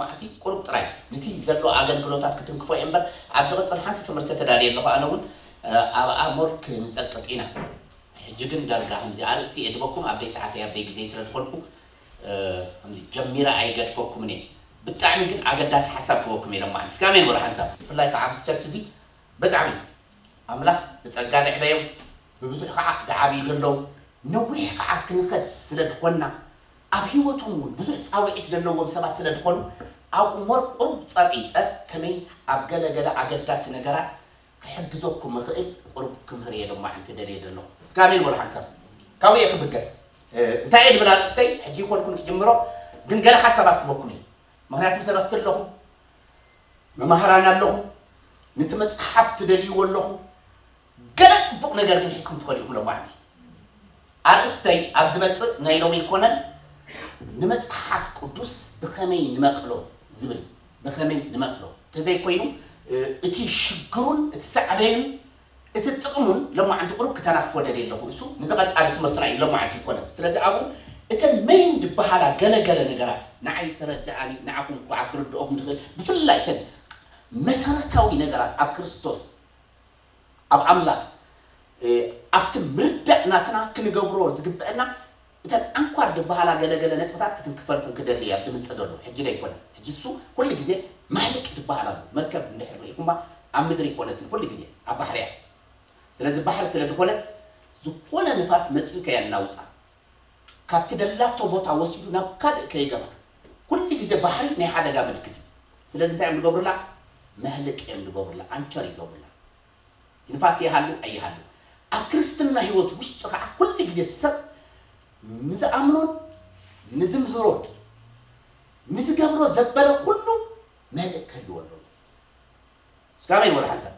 መዓልቲ ቁሩብ ጥራይ ነቲ ዘሎ ኣገልግሎታት ክትንክፎ እየ እምበር፣ ኣብ ዝቕጽል ሓንቲ ትምህርቲ ተዳልየ ኣለኹ። ኣነ እውን፣ እ፣ ኣብኣ ሞር ክንጸቅጥ ኢና። ሕጂ ግን ዳርጋ ከምዚ ኣርእስቲ እየ ድበኩም፣ ኣበይ ሰዓተይ ኣበይ ግዜ ስለ ዝኾንኩ፣ እ፣ ከምዚ ጀሚረ ኣይገድፈኩምን እየ። ብጣዕሚ ግን ኣገዳሲ ሓሳብ ክበኩም እየ ሎማዓንቲ። እስኪ ኣሜን በሉ ሓንሳብ። ብፍላይ ከዓ ኣብዚ ቸርች እዚ ብጣዕሚ ኣምላኽ ብጸጋ ደዕበዮም፣ ብብዙሕ ከዓ ደዓብዩ ዘለዉ፣ ነዊሕ ከዓ ክንኸድ ስለ ዝኾንና፣ ኣብ ህይወቶም እውን ብዙሕ ጻውዒት ዘለዎም ሰባት ስለ ዝኾኑ፣ ኣብኡ ሞር ቁሩብ ጸቂጠ ከመይ ኣብ ገለ ገለ ኣገዳሲ ነገራት ክሕግዘኩም እኽእል ቁሩብ ክምህር እየ ሎማዓንቲ ደልየ ዘለኹ። እስከ ኣሜን በሉ ሓንሳብ። ካብኡ እየ ክብገስ። እ፣ እንታይ እየ ድብል ኣርእስተይ? ሕጂ ይኾንኩን ክጅምሮ፣ ግን ገለ ሓሳባት ክበኩም እየ። ምኽንያቱ ሰበኽቲ ኣለኹም፣ መማህራን ኣለኹም፣ ነቲ መጽሓፍ ትደልይዎ ኣለኹም። ገለ ጽቡቕ ነገር ግን ሒዝኩም ትኸዱ ኢኹም ሎማዓንቲ። ኣርእስተይ ኣብ ዝመጽእ ናይ ሎሚ ኣይኮነን፣ ንመጽሓፍ ቅዱስ ብኸመይ ንመቕሎ ዝብል፣ ብኸመይ ንመቕሎ። እንተዘይኮይኑ፣ እ፣ እቲ ሽግሩን እቲ ሳዕቤኑን እቲ ጥቕሙን ሎማዓንቲ ቁሩብ ክተናኽፎ ደልየ ኣለኹ። እሱ ንዝቐጻሊ ትምህርትና እዩ፣ ሎማዓንቲ ኣይኮነን። ስለዚ ኣብኡ እተን መይን ዝበሃላ ገለ ገለ ነገራት ንዓይ ተረድኣኒ፣ ንዓኹም ከዓ ክርድኦኹም ዝኽእል፣ ብፍላይ እተን መሰረታዊ ነገራት ኣብ ክርስቶስ፣ ኣብ ኣምላኽ፣ እ፣ ኣብቲ ምርዳእ ናትና ክንገብሮ ዝግበአና እተን ኣንኳር ዝበሃላ ገለ ገለ ነጥብታት ክትንክፈልኩም ክደሊ እየ። ኣብ ድምፂ ዘሎ ሕጂ ዶ ኣይኮነን? ሕጂ እሱ ኩሉ ግዜ ማህልቅ ዝበሃል ኣሎ። መርከብ እንድሕር ርኢኹማ ኣብ ምድሪ ኣይኮነትን፣ ኩሉ ግዜ ኣብ ባሕሪ እያ። ስለዚ ባሕሪ ስለ ዝኾነት ዝኾነ ንፋስ መፂኡ ከየናውፃ፣ ካብቲ ደላቶ ቦታ ወሲዱ ናብ ካልእ ከይገባ፣ ኩሉ ግዜ ባሕሪ ናይ ሓደጋ ምልክት እዩ። ስለዚ እንታይ እዮም ዝገብሩላ? መህልቅ እዮም ዝገብሩላ፣ ኣንቸር ይገብሩላ። ንፋስ ይሃሉ ኣይሃሉ፣ ኣብ ክርስትና ህይወት ውሽጢ ከዓ ኩሉ ግዜ ሰብ ንዝኣምኖን ንዝምህሮን ንዝገብሮ ዘበለ ኩሉ መልእክ ክህልዎ ኣለዎ። እስከ ኣሜን በሉ ሓንሳብ።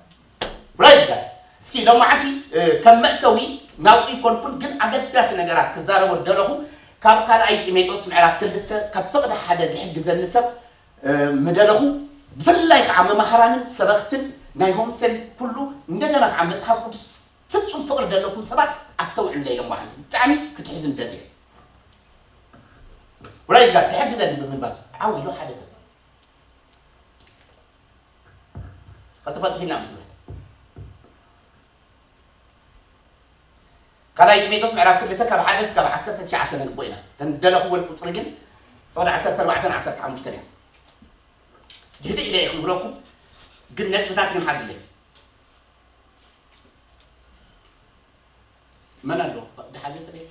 ፕራይዝ ጋድ። እስኪ ሎማዓንቲ፣ እ፣ ከም መእተዊ ናብኡ ይኮንኩን፣ ግን ኣገዳሲ ነገራት ክዛረቦ ዝደለኹ፣ ካብ ካልኣይ ጢሞቴዎስ ምዕራፍ ክልተ ካብ ፍቕዲ ሓደ ዝሕግዘኒ ሰብ፣ እ፣ ምደለኹ፣ ብፍላይ ከዓ መማህራንን ሰበኽትን ናይ ሆምሰን ኩሉ፣ እንደገና ከዓ መጽሓፍ ቅዱስ ፍጹም ፍቕሪ ዘለኩም ሰባት ኣስተውዕለይ ሎማዓንቲ። ብጣዕሚ ክትሕዙ ንደሊ እየ። ፕራይዝ ጋድ። ትሕግዘኒ ብምንባር ዓው ኢሉ ሓደ ሰብ። ቀልጥፈ ጥፊና ምትብል። ካልኣይ ጢሞቴዎስ ምዕራፍ ክልተ ካብ ሓደ እስካብ ዓሰርተ ትሽዓተ ነንቦ ኢና። እተን ደለኽወን ቁጽሪ ግን ፍቕዲ ዓሰርተ ኣርባዕተን ዓሰርተ ሓሙሽተን እያ። ጅህዲ ኢለ እየ ክብለኩም፣ ግን ነጥብታት ግን ሓዝለይ። መን ኣሎ? ድሓዘ ሰብ የለ?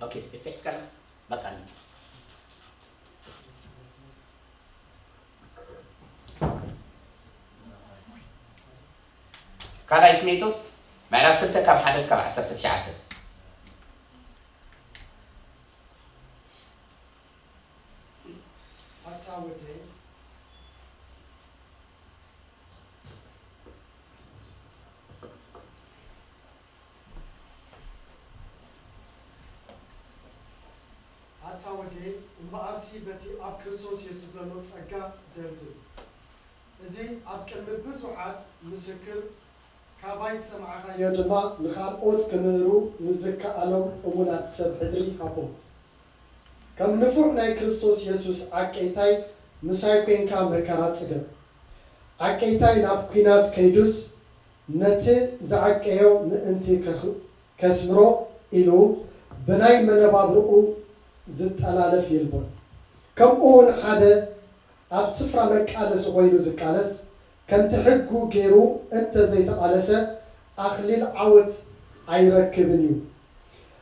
ኦኬ፣ ኤፌ ሒዝካ ኣለኻ? በቃ። ካልኣይ ጢሞቴዎስ ምዕራፍ ክልተ ካብ ሓደ እስካብ ዓሰርተ ትሽዓተ። ኣታ ወደይ፣ ኣታ ወደይ፣ እምበኣርሲ በቲ ኣብ ክርስቶስ የሱስ ዘሎ ጸጋ ደልድል። እዚ ኣብ ቅድሚ ብዙሓት ምስክር ካባይ ዝሰማዕኻዮ ድማ ንኻልኦት ክምህሩ ንዝከኣሎም እሙናት ሰብ ሕድሪ ሃቦም። ከም ንፉዕ ናይ ክርስቶስ የሱስ ዓቀይታይ ምሳይ ኴንካ መከራ ጽገብ። ዓቀይታይ ናብ ኲናት ከይዱስ ነቲ ዝዓቀዮ ምእንቲ ከኽ-፣ ከስምሮ ኢሉ ብናይ መነባብርኡ ዝጠላለፍ የልቦን። ከምኡ እውን ሓደ ኣብ ስፍራ መቃለሲ ኮይኑ ዝቃለስ፣ ከምቲ ሕጉ ገይሩ እንተ ዘይተቓለሰ ኣኽሊል ዓወት ኣይረክብን እዩ።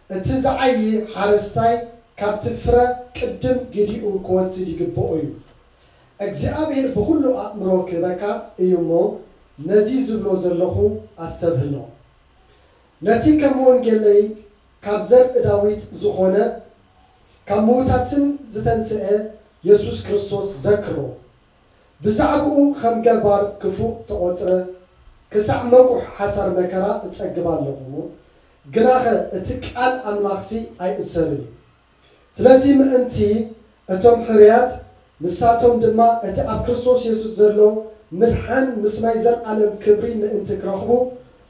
እቲ ዝዓዪ ሓረስታይ ካብቲ ፍረ ቅድም ግዲኡ ክወስድ ይግብኦ እዩ። እግዚኣብሔር ብኹሉ ኣእምሮ ክህበካ እዩ እሞ፣ ነዚ ዝብሎ ዘለኹ ኣስተብህሎ። ነቲ ከም ወንጌለይ ካብ ዘርኢ ዳዊት ዝኾነ፣ ካብ ምዉታትን ዝተንስአ የሱስ ክርስቶስ ዘክሮ። ብዛዕባኡ ከም ገባር ክፉእ ተቖጽረ፣ ክሳዕ መቁሕ ሓሳር መከራ እጸግብ ኣለኹ እሞ፣ ግናኸ እቲ ቃል ኣምላኽሲ ኣይእሰርን እዩ። ስለዚ ምእንቲ እቶም ሕሩያት፣ ንሳቶም ድማ እቲ ኣብ ክርስቶስ የሱስ ዘሎ ምድሓን ምስ ናይ ዘለኣለም ክብሪ ምእንቲ ክረኽቡ፣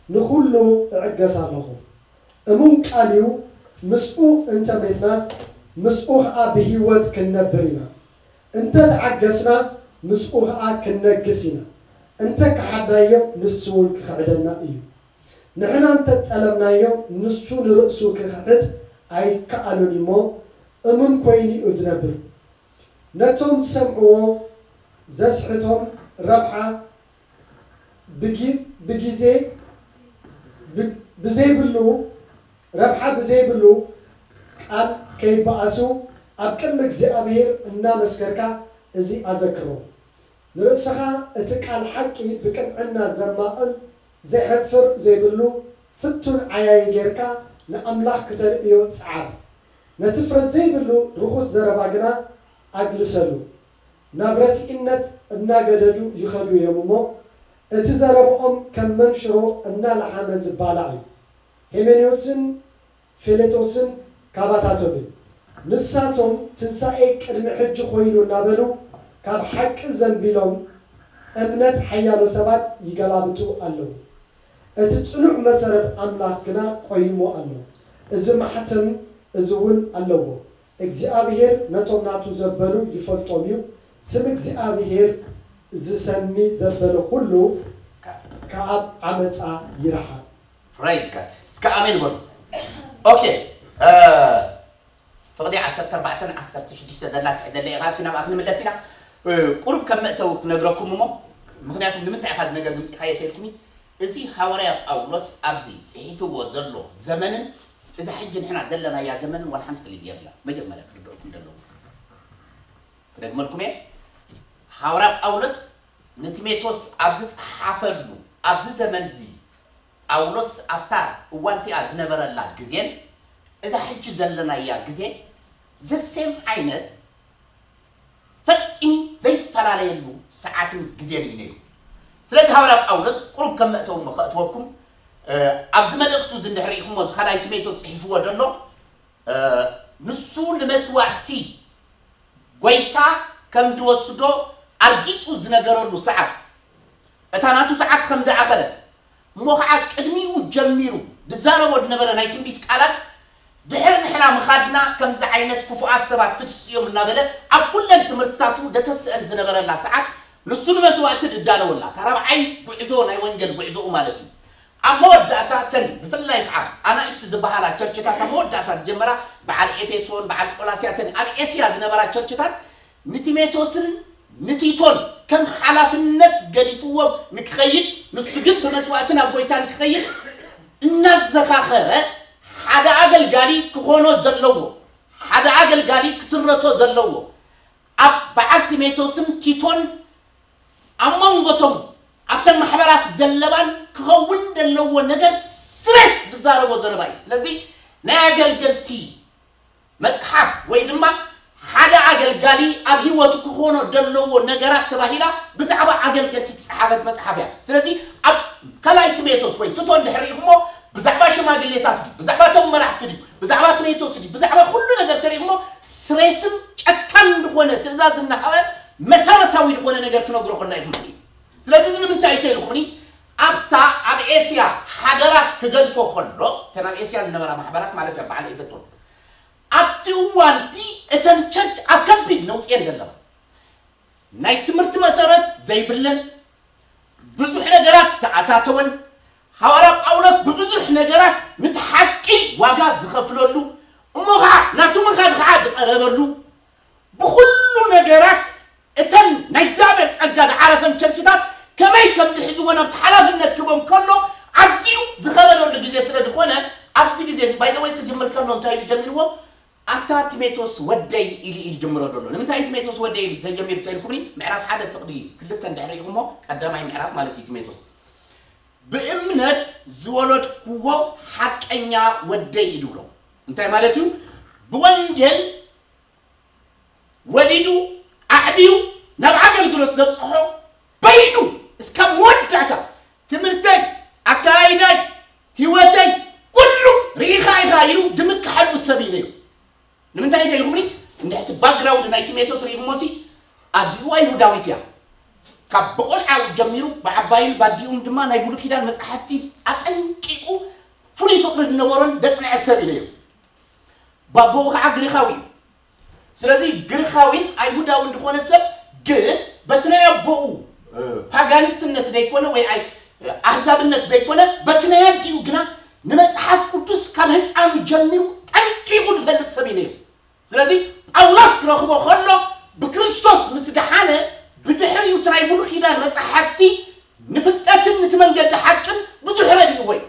ንኹሉ እዕገስ ኣለኹ። እሙን ቃል እዩ፣ ምስኡ እንተ ሜትናስ፣ ምስኡ ኸኣ ብህይወት ክንነብር ኢና። እንተ ተዓገስና፣ ምስኡ ኸኣ ክንነግስ ኢና። እንተ ከሓድናዮ፣ ንሱ እውን ክኽሕደና እዩ። ንሕና እንተ ጠለምናዮ፣ ንሱ ንርእሱ ክኽሕድ ኣይከኣሉን እሞ፣ እሙን ኮይኑ እዩ ዝነብር። ነቶም ዝሰምዕዎ ዘስሕቶም ረብሓ ብጊ- ብጊዜ ብ- ብዘይብሉ ረብሓ ብዘይብሉ ቃል ከይበኣሱ ኣብ ቅድሚ እግዚኣብሔር እናመስከርካ እዚ ኣዘክሮ። ንርእስኻ እቲ ቃል ሓቂ ብቅንዕና ዘማቕል፣ ዘሕፍር ዘይብሉ ፍቱን ዓያዪ ጌርካ ንኣምላኽ ክተርእዮ ጽዓር። ነቲ ፍረ ዘይብሉ ርኹስ ዘረባ ግና ኣግልሰሉ። ናብ ረሲእነት እናገደዱ ይኸዱ እዮም እሞ፣ እቲ ዘረብኦም ከም መንሽሮ እናለሓመ ዝባላዕ እዩ። ሄሜኔዎስን ፊሌቶስን ካባታቶም እዩ። ንሳቶም ትንሳኤ ቅድሚ ሕጂ ኮይኑ እናበሉ ካብ ሓቂ ዘንቢሎም እምነት ሓያሎ ሰባት ይገላብጡ ኣለዉ። እቲ ጽኑዕ መሰረት ኣምላኽ ግና ቆይሙ ኣሎ። እዚ ማሕተም እዚ እውን ኣለዎ። እግዚኣብሔር ነቶም ናቱ ዘበሉ ይፈልጦም እዩ። ስም እግዚኣብሔር ዝሰሚ ዘበለ ኩሉ ካብ ዓመፃ ይረሓቕ። Praise God። እስከ ኣሜን በሉ። ኦኬ፣ ፍቕዲ ዓሰርተ ኣርባዕተን ዓሰርተ ሽዱሽተን ዘላ ትሕዘለይ ኢኻ፣ ኣብቲ ናብኣ ክንምለስ ኢና። ቁሩብ ከም መእተዊ ክነግረኩም እሞ፣ ምኽንያቱ ንምንታይ ኢኻ እዚ ነገር ዝምፅእካዮ ተልኩሚ፣ እዚ ሃዋርያ ጳውሎስ ኣብዚ ፅሒፍዎ ዘሎ ዘመንን እዛ ሕጂ ንሕና ዘለናያ ዘመንን ዋላ ሓንቲ ፍልልይ የብላ። መጀመርያ ክርድኦኩም ዘለዎ ክደግመልኩም እየ። ሃዋርያ ጳውሎስ ንቲሞቴዎስ ኣብ ዝፀሓፈሉ ኣብዚ ዘመን እዚ ጳውሎስ ኣብታ እዋን እቲኣ ዝነበረላ ግዜን እዛ ሕጂ ዘለናያ ግዜ ዘሴም ዓይነት ፈጺሙ ዘይፈላለየሉ ሰዓትን ግዜን እዩ ነይሩ። ስለዚ ሃዋርያ ጳውሎስ ቁሩብ ከም መእተዊ እሞ ከእትወኩም ኣብዚ መልእኽቱ እዚ እንድሕር ርኢኹሞ እዚ ካልኣይ ቲሞቴዎስ ፅሒፍዎ ዘሎ ንሱ ንመስዋዕቲ ጎይታ ከም ዝወስዶ ኣርጊጹ ዝነገረሉ ሰዓት፣ እታ ናቱ ሰዓት ከም ዝኣኸለት፣ እሞ ኸዓ ቅድሚኡ ጀሚሩ ዝዛረቦ ዝነበረ ናይ ትንቢት ቃላት፣ ድሕር ንሕና ምኻድና ከምዚ ዓይነት ክፉኣት ሰባት ክትስዮም እናበለ ኣብ ኩለን ትምህርትታቱ ደተስአል ዝነበረላ ሰዓት፣ ንሱ ንመስዋእቲ ዝዳለወላ፣ እታ ራብዓይ ጉዕዞ ናይ ወንጌል ጉዕዞኡ ማለት እዩ። ኣብ መወዳእታ እተን ብፍላይ ከዓ ኣናእሽቲ ዝበሃላ ቸርችታት ኣብ መወዳእታ ዝጀመራ በዓል ኤፌሶን፣ በዓል ቆላስያተን ኣብ ኤስያ ዝነበራ ቸርችታት ንቲሜቶስን ንቲቶን ከም ሓላፍነት ገዲፍዎም ንክኸይድ፣ ንሱ ግን ብመስዋእቲ ናብ ጎይታ ንክኸይድ እናዘኻኸረ ሓደ ኣገልጋሊ ክኾኖ ዘለዎ፣ ሓደ ኣገልጋሊ ክስረቶ ዘለዎ ኣብ በዓል ቲሜቶስን ቲቶን ኣብ መንጎቶም ኣብተን ማሕበራት ዘለባን ክኸውን ዘለዎ ነገር ስሬስ ዝዛረቦ ዘረባ እዩ። ስለዚ ናይ ኣገልገልቲ መፅሓፍ ወይ ድማ ሓደ ኣገልጋሊ ኣብ ህይወቱ ክኾኖ ዘለዎ ነገራት ተባሂላ ብዛዕባ ኣገልገልቲ ዝፀሓፈት መፅሓፍ እያ። ስለዚ ኣብ ካልኣይ ቲሜቶስ ወይ ቲቶ እንድሕር ርኢኹሞ ብዛዕባ ሽማግሌታት ድዩ፣ ብዛዕባ እቶም መራሕቲ ድዩ፣ ብዛዕባ ቲሜቶስ ድዩ፣ ብዛዕባ ኩሉ ነገር ተሪኢኹሞ ስሬስን ጨካን ዝኾነ ትእዛዝ እናሃበ መሰረታዊ ዝኾነ ነገር ክነግሮ ከሎ ኢኹም። ስለዚ እዚ ንምንታይ እዩ ተኢልኩምኒ ኣብታ ኣብ ኤስያ ሓደራት ክገድፎ ከሎ እተን ኣብ ኤስያ ዝነበራ ማሕበራት ማለት እያ በዓል ኤፌሶን ኣብቲ እዋንቲ እተን ቸርች ኣብ ከቢድ ነውፂ እየን ዘለዋ። ናይ ትምህርቲ መሰረት ዘይብለን ብዙሕ ነገራት ተኣታተወን። ሃዋርያ ጳውሎስ ብብዙሕ ነገራት ነቲ ሓቂ ዋጋ ዝኸፍለሉ እሞ ከዓ ናቱ ምኻድ ከዓ ዝቐረበሉ ብኩሉ ነገራት እተን ናይ እግዚኣብሔር ጸጋ ዝዓረፈን ቸርችታት ከመይ ከም ዝሕዝወን ኣብቲ ሓላፍነት ክቦም ከሎ ኣዝዩ ዝኸበደሉ ግዜ ስለ ዝኾነ ኣብዚ ግዜ እዚ ባይደወይ ክጅምር ከሎ እንታይ ኢሉ ጀሚርዎ ኣታ ቲሜቶስ ወደይ ኢሉ እዩ ዝጀምሮ ዘሎ ንምንታይ ቲሜቶስ ወደይ ኢሉ ተጀሚሩ ተልኩምኒ ምዕራፍ ሓደ ፍቕዲ ክልተ እንድሕር ኢኹሞ ቀዳማይ ምዕራፍ ማለት እዩ ቲሜቶስ ብእምነት ዝወለድኩዎ ሓቀኛ ወደይ እዩ ዝብሎ እንታይ ማለት እዩ ብወንጌል ወሊዱ ኣዕብዩ ናብ ኣገልግሎት ዘብፅሖ በይኑ እስካብ መወዳእታ ትምህርተይ ኣካይዳይ ህይወተይ ኩሉ ርኢኻ ኢኻ ኢሉ ድምክሐሉ ሰብ እዩ ነይሩ ንምንታይ እንተ ኢልኩምኒ እንድሕቲ ባክግራውንድ ናይ ቲሜቶስ ርኢኹሞ ሲ ኣዲኡ ኣይሁዳዊት እያ ካብ ብቆልዓኡ ጀሚሩ ብዓባይን ባዲኡን ድማ ናይ ብሉ ኪዳን መፅሓፍቲ ኣጠንቂቁ ፍሉይ ፍቅሪ ዝነበሮን ዘፅንዐ ሰብ እዩ ነይሩ ባቦኡ ከዓ ግሪኻዊ እዩ ስለዚ ግሪኻዊን ኣይሁዳውን ዝኾነ ሰብ ግን በቲ ናይ ኣቦኡ ፓጋኒስትነት ዘይኮነ ወይ ኣይ ኣህዛብነት ዘይኮነ በቲ ናይ ኣዲኡ ግና ንመጽሓፍ ቅዱስ ካብ ህፃኑ ጀሚሩ ጠንቂቑ ዝፈልጥ ሰብ እዩ ነይሩ። ስለዚ ጳውሎስ ክረኽቦ ከሎ ብክርስቶስ ምስ ደሓነ ብድሕሪኡ እቲ ናይ ብሉይ ኪዳን መጻሕፍቲ ንፍልጠትን ነቲ መንገዲ ሓቅን ብዙሕ ረድእዎ እዩ።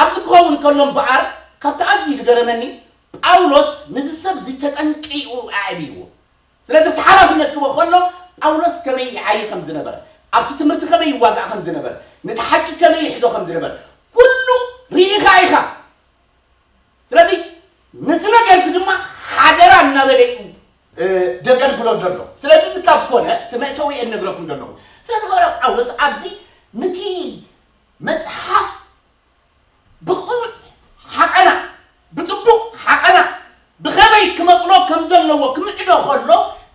ኣብዚ ክኸውን ከሎ እምበኣር ካብቲ ኣዝዩ ዝገረመኒ ጳውሎስ ነዚ ሰብ እዚ ተጠንቂቑ ኣዕብይዎ። ስለዚ እቲ ሓላፍነት ክቦ ከሎ ጳውሎስ ከመይ ይዓይ ከም ዝነበረ ኣብቲ ትምህርቲ ከመይ ይዋጋእ ከም ዝነበረ ነቲ ሓቂ ከመይ ይሕዞ ከም ዝነበረ ኩሉ ርኢኻ ኢኻ። ስለዚ ነዚ ነገር እዚ ድማ ሓደራ እናበለ እዩ ደገልግሎ ዘሎ። ስለዚ እዚ ካብ ኮነ እቲ መእተዊ እየ እነግረኩም ዘለኹ። ስለዚ ሃዋርያ ጳውሎስ ኣብዚ ነቲ መጽሓፍ ብቕኑዕ ሓቐና ብጽቡቕ ሓቐና ብኸመይ ክመቕሎ ከም ዘለዎ ክምዕዶ ከሎ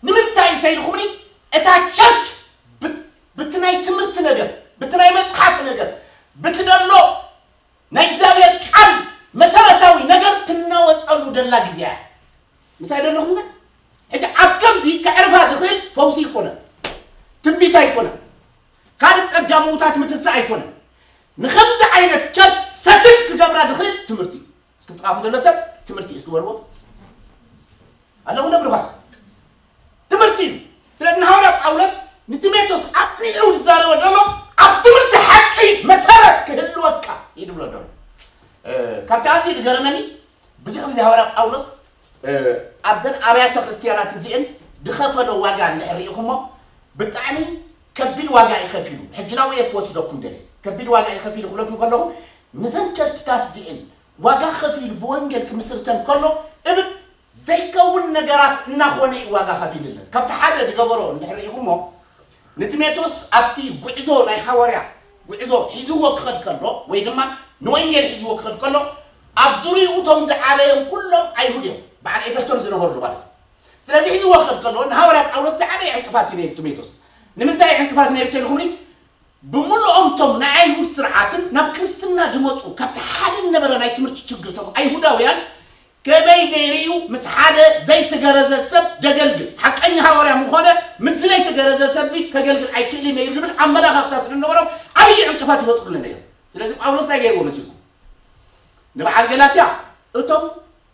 ንምንታይ እንተኢልኹምኒ እታ ቸርች ብቲ ናይ ትምህርቲ ነገር ብቲ ናይ መጽሓፍ ነገር ብቲ ደሎ ናይ እግዚኣብሔር ቃል መሰረታዊ ነገር ትናወጸሉ ደላ ግዜ እያ። ምሳይ ደለኹም እዛ ሕጂ ኣብ ከምዚ ከዕርፋ ዝኽእል ፈውሲ ኣይኮነን፣ ትንቢት ኣይኮነን፣ ካልእ ጸጋ ምውታት ምትንሳእ ኣይኮነን። ንኸምዚ ዓይነት ቸርች ሰትል ክገብራ ዝኽእል ትምህርቲ እዩ። እስኪ ጥቓኹም ዘሎ ሰብ ትምህርቲ እዩ እስኪ በልዎ። ኣለዉ ነብርኻ ትምህርቲ እዩ። ስለዚ ንሃዋርያ ጳውሎስ ንቲሞቴዎስ ኣጽኒዑ ዝዛረበ ዘሎ ኣብ ትምህርቲ ሓቂ መሰረት ክህልወካ እዩ ዝብሎ ዘሎ። ካብቲ ኣዝዩ ዝገረመኒ ብዙሕ ግዜ ሃዋርያ ጳውሎስ ኣብዘን ኣብያተ ክርስትያናት እዚአን ዝኸፈሎ ዋጋ እንድሕር ርኢኹሞ ብጣዕሚ ከቢድ ዋጋ እዩ ከፊሉ። ሕጂ ናብኡ እየ ክወስደኩም ደልየ። ከቢድ ዋጋ እዩ ከፊሉ ክብለኩም ከለኹ ንዘን ቸርችታት እዚአን ዋጋ ከፊሉ ብወንጌል ክምስርተን ከሎ እብድ ዘይከውን ነገራት እናኾነ እዩ ዋጋ ከፊልለን። ካብቲ ሓደ ዝገበሮ እንድሕር ርኢኹሞ ንቲሞቴዎስ ኣብቲ ጉዕዞ ናይ ሃዋርያ ጉዕዞ ሒዝዎ ክኸድ ከሎ ወይ ድማ ንወንጌል ሒዝዎ ክኸድ ከሎ ኣብ ዙሪኡ እቶም ዝዓበዮም ኩሎም ኣይሁድ እዮም፣ በዓል ኤፌሶን ዝነበሩ ማለት እዩ። ስለዚ ሒዝዎ ክኸድ ከሎ ንሃዋርያ ጳውሎስ ዝዓበየ ዕንቅፋት እዩ ነይሩ ቲሞቴዎስ። ንምንታይ ዕንቅፋት ነይሩ ተልኹምኒ? ብምልኦም እቶም ናይ ኣይሁድ ስርዓትን ናብ ክርስትና ዝመፁ ካብቲ ሓደ ዝነበረ ናይ ትምህርቲ ችግር እቶም ኣይሁዳውያን ከመይ ገይሩ እዩ ምስ ሓደ ዘይተገረዘ ሰብ ደገልግል ሓቀኛ ሃዋርያ ምኾነ ምስ ዘይተገረዘ ሰብዚ ከገልግል ኣይክእልን ነይሩ ዝብል ኣመላኻኽታ ስለዝነበሮም ዓብዪ ዕንቅፋት ይፈጥሩሉ ነይሮም። ስለዚ ጳውሎስ እንታይ ገይርዎ መሲልኩም? ንበዓል ገላትያ እቶም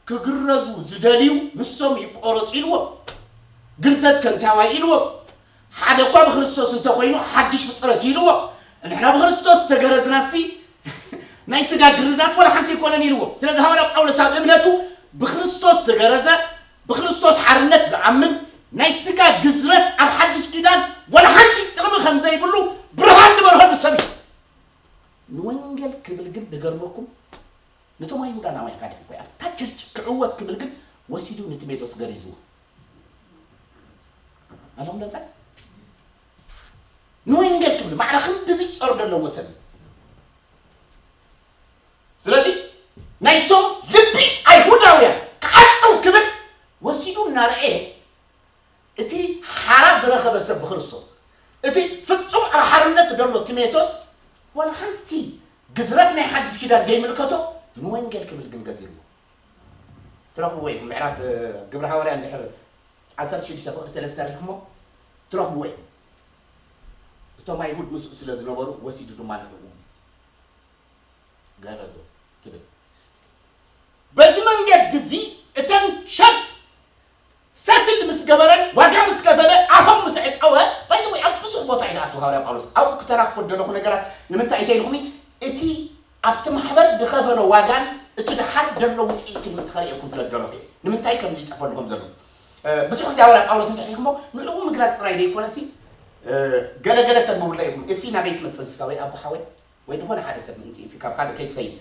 ክግረዙ ዝደልዩ ንሶም ይቆረፁ ኢልዎም። ግርዘት ከንታዋይ ኢልዎም። ሓደ እኳ ብክርስቶስ እንተኮይኑ ሓድሽ ፍጥረት ኢልዎ። ንሕና ብክርስቶስ ዝተገረዝናሲ ናይ ስጋ ግርዛት ወላ ሓንቲ ኣይኮነን ኢልዎ። ስለዚ ሃዋርያ ጳውሎስ ኣብ እምነቱ ብክርስቶስ ተገረዘ፣ ብክርስቶስ ሓርነት ዝኣምን ናይ ስጋ ግዝረት ኣብ ሓድሽ ኪዳን ወላ ሓንቲ ጥቕሚ ከም ዘይብሉ ብርሃን ዝበርሀሉ ሰብ እዩ። ንወንጌል ክብል ግን ዝገርመኩም ነቶም ኣይሁዳናውያን ካድሒ ኮይ ኣብታ ቸርች ክዕወት ክብል ግን ወሲዱ ንቲሞቴዎስ ገሪዝዎ ኣለኹም ደምፃ ንወንጌል ክብል ማዕረ ክንድዚ ፀር ዘለዎ ሰብ እዩ። ስለዚ ናይቶም ልቢ ኣይሁዳውያን ክዓፅው ክብል ወሲዱ እናረኤ እቲ ሓራ ዝረኸበ ሰብ ብክርስቶስ እቲ ፍጹም ኣብ ሓርነት ዘሎ ቲሞቴዎስ ዋላ ሓንቲ ግዝረት ናይ ሓድሽ ኪዳን ዘይምልከቶ ንወንጌል ክብል ግን ገዚርዎ። ትረኽብዎ ኢኹም ምዕራፍ ግብሪ ሃዋርያ እንድሕር ዓሰርተ ሽዱሽተ ፍቕዲ ሰለስተ ሪኢኹሞ ትረኽብዎ ኢኹም። እቶም ኣይሁድ ምስኡ ስለ ዝነበሩ ወሲዱ ድማ ንዕኡ ገረዶ ትብል። በዚ መንገዲ እዚ እተን ሸርክ ሰትል ምስ ገበረን ዋጋ ምስ ከፈለ ኣፎም ምስ ዕፀወ ባይዘወይ ኣብ ብዙሕ ቦታ እዩ ዝኣቱ ሃዋርያ ጳውሎስ ኣብኡ ክተራኽፎ ዘለኹ ነገራት ንምንታይ እተ ኢልኹም እቲ ኣብቲ ማሕበር ዝኸፈሎ ዋጋን እቲ ድሓር ዘሎ ውፅኢት ንምትኸርእየኩም ስለ ዝደለኹ እየ ንምንታይ ከምዚ ይፀፈሉ ከም ዘሎ ብዙሕ ግዜ ሃዋርያ ጳውሎስ እንታይ ኢልኩሞ ንዕኡ ምግላፅ ጥራይ ዘይኮነሲ ገለገለ ተንብቡላ ኢኹም እፊ ናበይ ትመፅእ ስጋ ወይ ኣቦ ሓወይ ወይ ዝኾነ ሓደ ሰብ ምእንቲ እዩ ካብ ካልእ ከይትኸይድ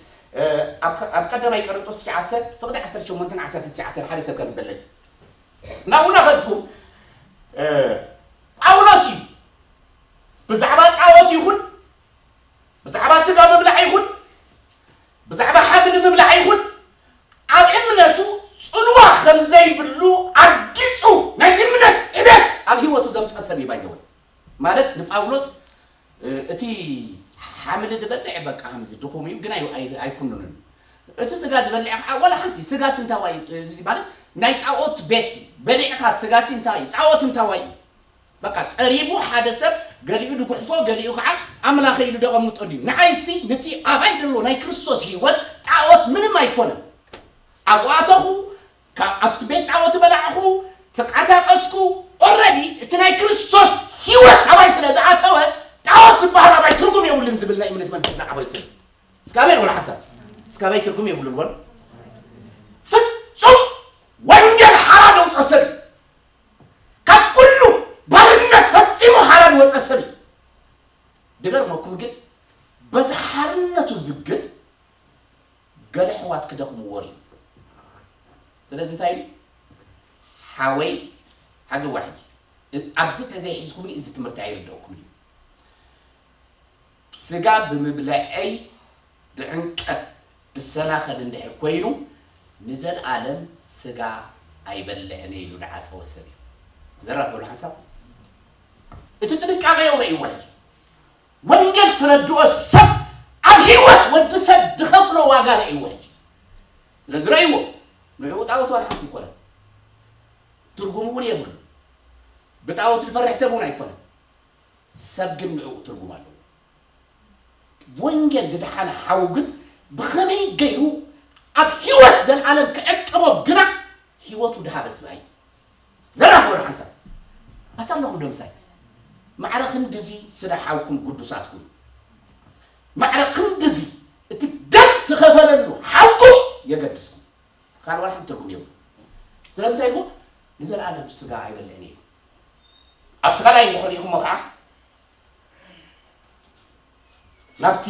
ኣብ ቀዳማይ ቀረንጦስ ትሽዓተ ፍቕዲ ዓሰርተ ሸሞንተን ዓሰርተ ትሽዓተን ሓደ ሰብ ከንበለይ ናብኡ ናኸድኩም ጳውሎስ እዩ ብዛዕባ ጣዖት ይኹን ብዛዕባ ስጋ ምብላዕ ይኹን ብዛዕባ ሓምሊ ምብላዕ ይኹን ኣብ እምነቱ ፅልዋ ከም ዘይብሉ ኣርጊፁ ናይ እምነት ዕቤት ኣብ ህይወቱ ዘምፀ ሰብ እዩ ባይዘወይ ማለት ንጳውሎስ እቲ ሓምሊ ዝበልዕ በቃ ከምዚ ድኹም እዩ ግን ኣይኩንኑን እቲ ስጋ ዝበልዕ ከዓ ዋላ ሓንቲ ስጋ ስንታዋይ ማለት ናይ ጣዖት ቤት እዩ። በሊዕኻ ስጋሲ እንታይ እዩ? ጣዖት እንታዋይ እዩ? በቃ ጸሪቡ ሓደ ሰብ ገሊኡ ድጉሕፎ፣ ገሊኡ ከዓ ኣምላኸ ኢሉ ደቐምጦ ድዩ? ንዓይሲ ነቲ ኣባይ ደሎ ናይ ክርስቶስ ህይወት ጣዖት ምንም ኣይኮነን። ኣብኡ ኣተኹ፣ ካብ ኣብቲ ቤት ጣዖት በላዕኹ፣ ተቃሳቀስኩ። ኦልረዲ እቲ ናይ ክርስቶስ ህይወት ኣባይ ስለ ዝኣተወ ጣዖት ዝበሃል ኣባይ ትርጉም የብሉን ዝብል ናይ እምነት መንፈስ ዝዓበዩ ሰብ። እስካበይ ወላ ሓሳብ እስካበይ ትርጉም የብሉን ወል ፍጹም ወንጌል ሓራ ደውፀ ሰብ እዩ። ካብ ኩሉ ባርነት ፈጺሙ ሓራ ዝወፀ ሰብ እዩ። ድገርመኩም ግን በዚ ሓርነቱ ዝግን ገለ ኣሕዋት ክደኽምዎ ርዩ። ስለዚ እንታይ ኢሉ? ሓወይ፣ ሓዝዋ ሕጂ። እ-፣ ኣብዚ ተዘይሒዝኩምኒ እዚ ትምህርቲ ኣይርድአኩምን እዩ። ስጋ ብምብልዐይ ብዕንቀፍ እሰናኸል እንድሕር ኮይኑ፣ ንዘለኣለም ስጋ ኣይበልዕን እየ ኢሉ ዝዓጸወ ሰብ እዩ። ዘራፍ በሉ ሓንሳብ። እቲ ጥንቃቄ የውረእይዎ ሕጂ። ወንጌል ተረድኦ ሰብ ኣብ ህይወት ወዲ ሰብ ዝኸፍሎ ዋጋ ረእይዎ ሕጂ። ስለ ዝረእይዎ ንዕኡ ጣዖት ዋላ ሓንቲ ይኮነን። ትርጉም እውን የብሉ። ብጣዖት ዝፈርሕ ሰብ እውን ኣይኮነን። ሰብ ግን ንዕኡ ትርጉም ኣለዎ። ወንጌል ዝደሓነ ሓው ግን ብኸመይ ገይሩ ኣብ ህይወት ዘለዓለም ክዕቅቦ ግና ህይወቱ ድሃበ ስብኣይ ዘራኽ ወደ ሓንሳብ ኣታ ኣለኹም ዶ ምሳይ? ማዕረ ክንድዚ ስለ ሓውኩም ግዱሳትኩም ማዕረ ክንድዚ እቲ ደም ትኸፈለሉ ሓውኩም የገድስኩም። ካልእ ዋላ ሓንቲ ትርጉም የብሉ። ስለዚ እንታይ ኢልኩ? ንዘለኣለም ስጋ ኣይበልዕን እየ። ኣብቲ ካልኣይ እንድሕር ርኢኹሞ ከዓ ናብቲ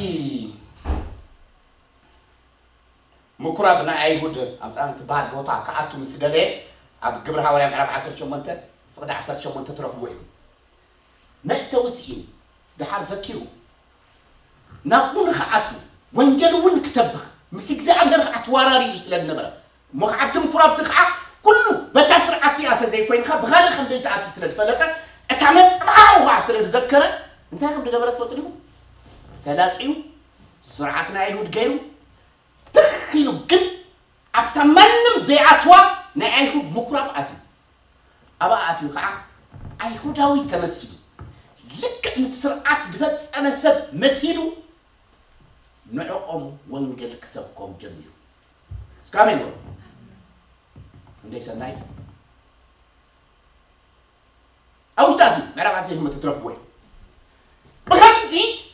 ምኩራብ ናይ ኣይሁድ ኣብ ፃን ትበሃል ቦታ ክኣቱ ምስ ደለየ ኣብ ግብሪ ሃዋርያ ምዕራፍ ዓሰርተ ሸሞንተ ፍቕዲ ዓሰርተ ሸሞንተ ትረኽብዎ እዩ። መእተዊ ስኢኑ ድሓር ዘኪሩ ናብኡ ንኽኣቱ ወንጌል እውን ክሰብኽ ምስ እግዚኣብሔር ከዓ ተዋራሪዱ ስለ ዝነበረ እሞ ከዓ ኣብቲ ምኩራብቲ ከዓ ኩሉ በታ ስርዓት እቲኣ ተዘይኮይንካ ብኻልእ ከም ዘይትኣቲ ስለ ዝፈለጠ እታ መፅምዓኡ ከዓ ስለ ዝዘከረ እንታይ ከም ዝገበረ ትፈልጡ ዲኹም? ተላፅዩ ስርዓት ናይ ኣይሁድ ገይሩ ትኽ ኢሉ ግን ኣብታ ማንም ዘይኣትዋ ናይ ኣይሁድ ምኩራብ ኣትዩ። ኣብኣ ኣትዩ ከዓ ኣይሁዳዊ ተመሲሉ ልክዕ ነቲ ስርዓት ዝፈጸመ ሰብ መሲሉ ንዕኦም ወንጌል ክሰብኮም ጀሚሩ። እስከ ኣሜን በሉ። ክንደይ ሰናይ። ኣብ ውሽጢ ኣትዩ ምዕራፍ ዓሰርተ ሸሞንተ ትረኽብዎ እዩ። ብኸምዚ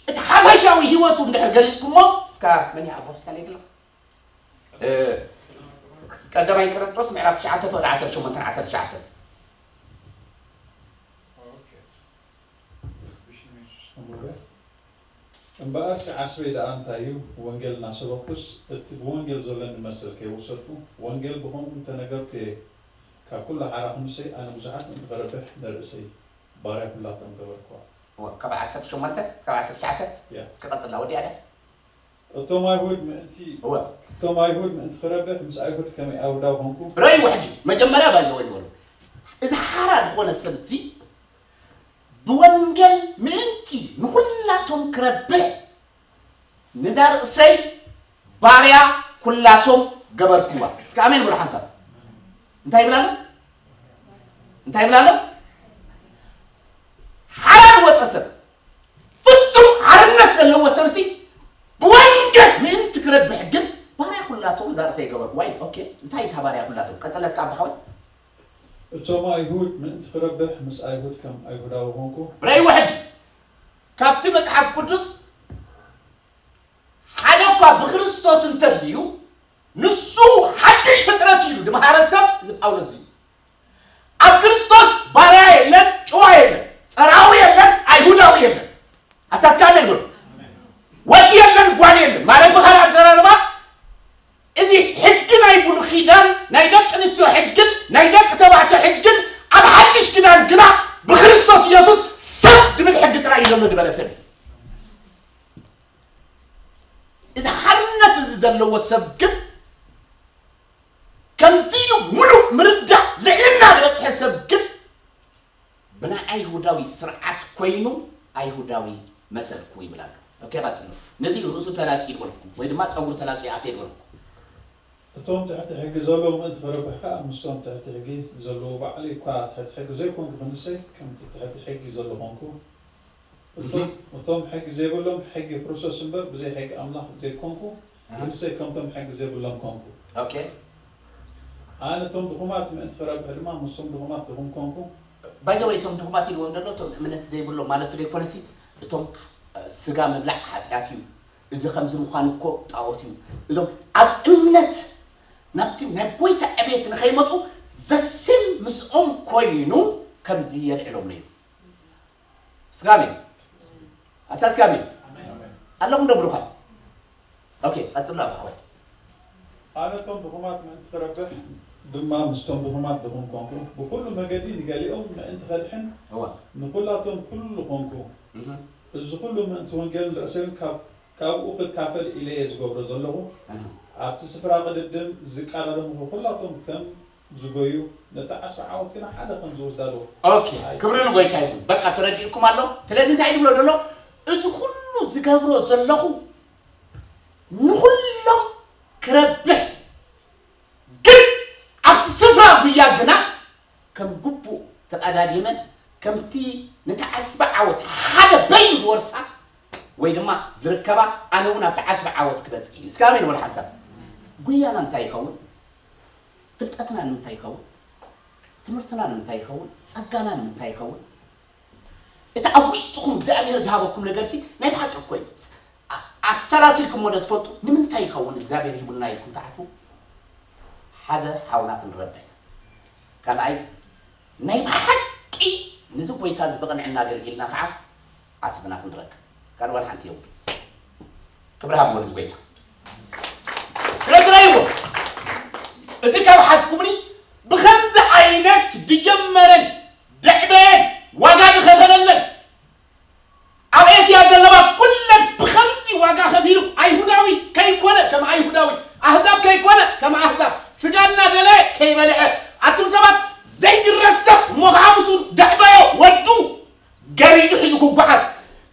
እቲ ሓፈሻዊ ህይወቱ እንድሕር ገሊጽኩሞ እስካ መን ይሓቦ እስካ ለይድለኻ ቀዳማይ ቆሮንቶስ ምዕራፍ ትሽዓተ ፍቕዲ ዓሰርተ ሸሞንተ ዓሰርተ ትሽዓተ። እምበኣርሲ ዓስበይ ደኣ እንታይ እዩ? ወንጌል እናሰበኽኩስ እቲ ብወንጌል ዘሎኒ መሰል ከይወሰድኩ፣ ወንጌል ብኸምኡ እንተነገርኩ እየ ካብ ኩሉ ሓራ ክንሰይ ኣነ ብዙሓት ምእንቲ ክረብሕ ንርእሰይ ባርያ ኩላቶም ገበርክዋ። ካብ ዓሰርተ ሸሞንተ እስካብ ዓሰርተ ትሽዓተ እስኪ ቀጽላ ወዲኣ ድያ? እቶም ኣይሁድ ምእንቲ እወ እቶም ኣይሁድ ምእንቲ ክረብሕ ምስ ኣይሁድ ከመይ ኣይሁዳዊ ኮንኩ? ርኣይዎ ሕጂ መጀመርያ ባይዘወ ይበሉ እዚ ሓራ ዝኾነ ሰብ እዚ ብወንጌል ምእንቲ ንኹላቶም ክረብሕ ንዛ ርእሰይ ባርያ ኩላቶም ገበርክዋ። እስኪ ኣሜን በሉ ሓንሳብ። እንታይ ይብል ኣሎ? እንታይ ይብል ኣሎ? ሓራ ዝወፀ ሰብ ፍጹም ሓርነት ዘለዎ ሰብሲ ብወንጌል ምእንቲ ክረብሕ ግን ባርያ ኩላቶም እዛ ርእሰይ ገበርክዋ እዩ። ኦኬ እንታይ እታ ባርያ ኩላቶም ቀፀለ እስኪ ኣባሓወይ እቶም ኣይሁድ ምእንቲ ክረብሕ ምስ ኣይሁድ ከም ኣይሁዳዊ ኮንኩ። ርኣይዎ ሕጂ ካብቲ መፅሓፍ ቅዱስ ሓደ እኳ ብክርስቶስ እንተልዩ ንሱ ሓድሽ ፍጥረት እዩ ዝመሃረ ሰብ እዚ ጳውሎስ እዩ። ኣብ ክርስቶስ ባርያ የለን፣ ጭዋ የለን፣ ጸራዊ የለን፣ ኣይሁዳዊ የለን። ኣታ እስከ ኣሜን በሉ። ወዲ የለን፣ ጓል የለን ማለት ብኻልእ ኣዘራርባ እዚ ሕጊ ናይ ብሉይ ኪዳን ናይ ደቂ ኣንስትዮ ሕግን ናይ ደቂ ተባዕትዮ ሕግን ኣብ ሓድሽ ኪዳን ግና ብክርስቶስ ኢየሱስ ሰብ ዝብል ሕጊ ጥራይ እዩ ዘሎ ዝበለ ሰብ እዩ። እዚ ሓርነት እዚ ዘለዎ ሰብ ግን ከምዚ ኢሉ ሙሉእ ምርዳእ ልዕልና ዝበፅሐ ሰብ ግን ብናይ ኣይሁዳዊ ስርዓት ኮይኑ ኣይሁዳዊ መሰልኩ ይብል ኣሎ። ኦኬ ቀፅሎ። ነዚ ርእሱ ተላፅዩ ዝበልኩ ወይ ድማ ፀጉሩ ተላፅዩ ኣትየ ዝበልኩ እቶም ትሕቲ ሕጊ ዘለዉ ምእንቲ ክረብሕ ከኣ ምስቶም ትሕቲ ሕጊ ዘለዉ ባዕለይ እኳ ትሕቲ ሕጊ ዘይኮንኩ ክንሰይ ከምቲ ትሕቲ ሕጊ ዘሎ ኮንኩ። እቶም እቶም ሕጊ ዘይብሎም ሕጊ ክርስቶስ እምበር ብዘይ ሕጊ ኣምላኽ ዘይኮንኩ ክንሰይ ከምቶም ሕጊ ዘይብሎም ኮንኩ። ኦኬ ኣነ እቶም ድኹማት ምእንቲ ክረብሕ ድማ ምስቶም ድኹማት ድኹም ኮንኩ። ባይዘወይ እቶም ድኹማት ኢልዎም ዘሎ እቶም እምነት ዘይብሎም ማለቱ ዘይኮነሲ እቶም ስጋ ምብላዕ ሓጢኣት እዩ። እዚ ከምዚ ምዃን እኮ ጣዖት እዩ። እዞም ኣብ እምነት ናብቲ ናይ ጎይታ ዕቤት ንኸይመፁ ዘስም ምስኦም ኮይኑ ከምዚ የልዕሎም ነይሩ። ስጋሜን ኣታ ስጋሜን ኣለኹም ዶ ብሩኻት? ኦኬ ቀፅላ ብኮይ ኣነ እቶም ድኹማት ምእንቲ ክረብሕ ድማ ምስቶም ድኹማት ድኹም ኮንኩ። ብኹሉ መገዲ ንገሊኦም ምእንቲ ከድሕን እዋ ንኹላቶም ኩሉ ኮንኩ። እህ እዚ ኩሉ ምእንቲ ወንጌልን ርእሰይን ካብ ካብኡ ክካፈል ኢለ እየ ዝገብሮ ዘለኹ። እህ ኣብቲ ስፍራ ቅድድም ዝቃዳደምኹ ኩላቶም ከም ዝጎዩ ነቲ ዓስቢ ዓወት ግና ሓደ ከም ዝወስዳ ኣለዎ። ኦኬ ክብሪ ንጎይታ ይኹን። በቃ ተረዲእኩም ኣሎ። ስለዚ እንታይ ትብሎ ዘሎ እዚ ኩሉ ዝገብሮ ዘለኹ ንኹሎም ክረብሕ ግን ኣብቲ ስፍራ ጉያ ግና ከም ግቡእ ተቐዳዲመ ከምቲ ነቲ ዓስቢ ዓወት ሓደ በይኑ ዝወርሳ ወይ ድማ ዝርከባ ኣነ እውን ኣብቲ ዓስቢ ዓወት ክበፅእ እዩ። እስከ ኣሜን በሉ ሓንሳብ። ጉያና እንታይ ይኸውን? ፍልጠትና ንምንታይ ይኸውን? ትምህርትና ንምንታይ ይኸውን? ጸጋና ንምንታይ ይኸውን? እቲ ኣብ ውሽጥኹም እግዚኣብሔር ዝሃበኩም ነገርሲ ናይ ብሓቂ እኮ እዩ። ኣ- ኣሰላሲልኩሞ ዶ ትፈልጡ? ንምንታይ ይኸውን እግዚኣብሔር ሂቡና ኢልኩም ትሓስቡ? ሓደ ሓውና ክንረብሕ፣ ካልኣይ ናይ ብሓቂ ንዚ ጎይታ እዚ ብቕንዕና ኣገልጊልና ከዓ ዓስብና ክንረክብ ካልእ ዋላ ሓንቲ የብሉ። ክብሪ ሃብዎ ንዚ ጎይታ። ስለዚ ራይዎ እዚ ካብ ሓዝኩምኒ ብኸምዚ ዓይነት ድጀመረን ደዕበየን ዋጋ ድኸፈለለን ኣብ ኤስያ ዘለዋ ኩለን ብኸምዚ ዋጋ ከፊሉ ኣይሁዳዊ ከይኮነ ከም ኣይሁዳዊ ኣህዛብ ከይኮነ ከም ኣህዛብ ስጋ እናደለየ ከይበልዐ ኣቱም ሰባት ዘይድረስ ሰብ እሞ ከዓ ምስኡ ደዕበዮ ወዱ ገሪዙ ሒዙ ክጓዓዝ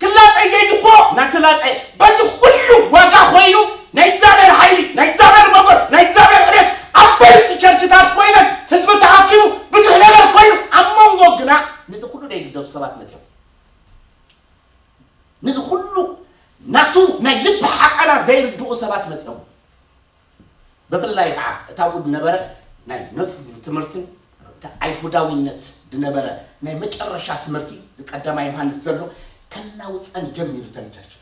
ክላጸይ ዘይግብኦ እናተላጸየ በዚ ኩሉ ዋጋ ኮይኑ ናይ እግዚኣብሔር ሓይሊ ናይ እግዚኣብሔር መጎስ ናይ እግዚኣብሔር ዕቤት ዓበይቲ ቸርችታት ኮይነን ህዝቢ ተኣኪቡ ብዙሕ ነገር ኮይኑ ኣብ መንጎ ግና ነዚ ኩሉ ዘይግደሱ ሰባት መፅኦም ነዚ ኩሉ ናቱ ናይ ልቢ ሓቀና ዘይርድኡ ሰባት መፅኦም ብፍላይ ከዓ እታ ኣብኡ ዝነበረ ናይ ኖሲዝም ትምህርትን እቲ ኣይሁዳዊነት ዝነበረ ናይ መጨረሻ ትምህርቲ እዚ ቀዳማይ ዮሃንስ ዘሎ ከናውፀን ጀሚሩ ተንቸርች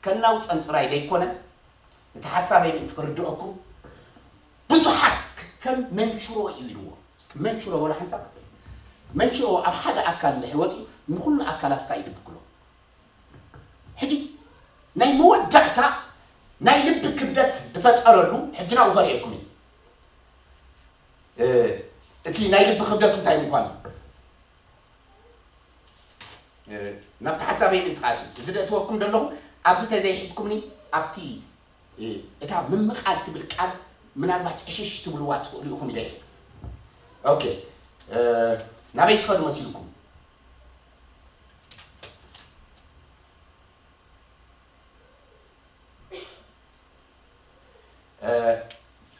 ከናውፀን ጥራይ ዘይኮነ እቲ ሓሳበይ ምእንቲ ክርድአኩም ብዙሓት ከም መንሽሮ እዩ ኢልዎ መንሽሮ ወላ ሓንሳብ መንሽሮ ኣብ ሓደ ኣካል እንድሕር ወፂኡ ንኩሉ ኣካላትካ እዩ ድብክሎ ሕጂ ናይ መወዳእታ ናይ ልቢ ክብደት ዝፈጠረሉ ሕጂ ናብኡ ከርእየኩም እዩ እቲ ናይ ልቢ ክብደት እንታይ ምዃኑ ናብቲ ሓሳበይ ምእንቲ ክኣቱ እዚ ደእትወኩም ዘለኹ ኣብዚ ተዘይሒዝኩምኒ ኣብቲ እታ ምምቓል ትብል ቃል ምናልባት ዕሽሽ ትብልዋ ትኽእሉ ኢኹም ኢለ ኦኬ ናበይ ትኸዱ መሲልኩም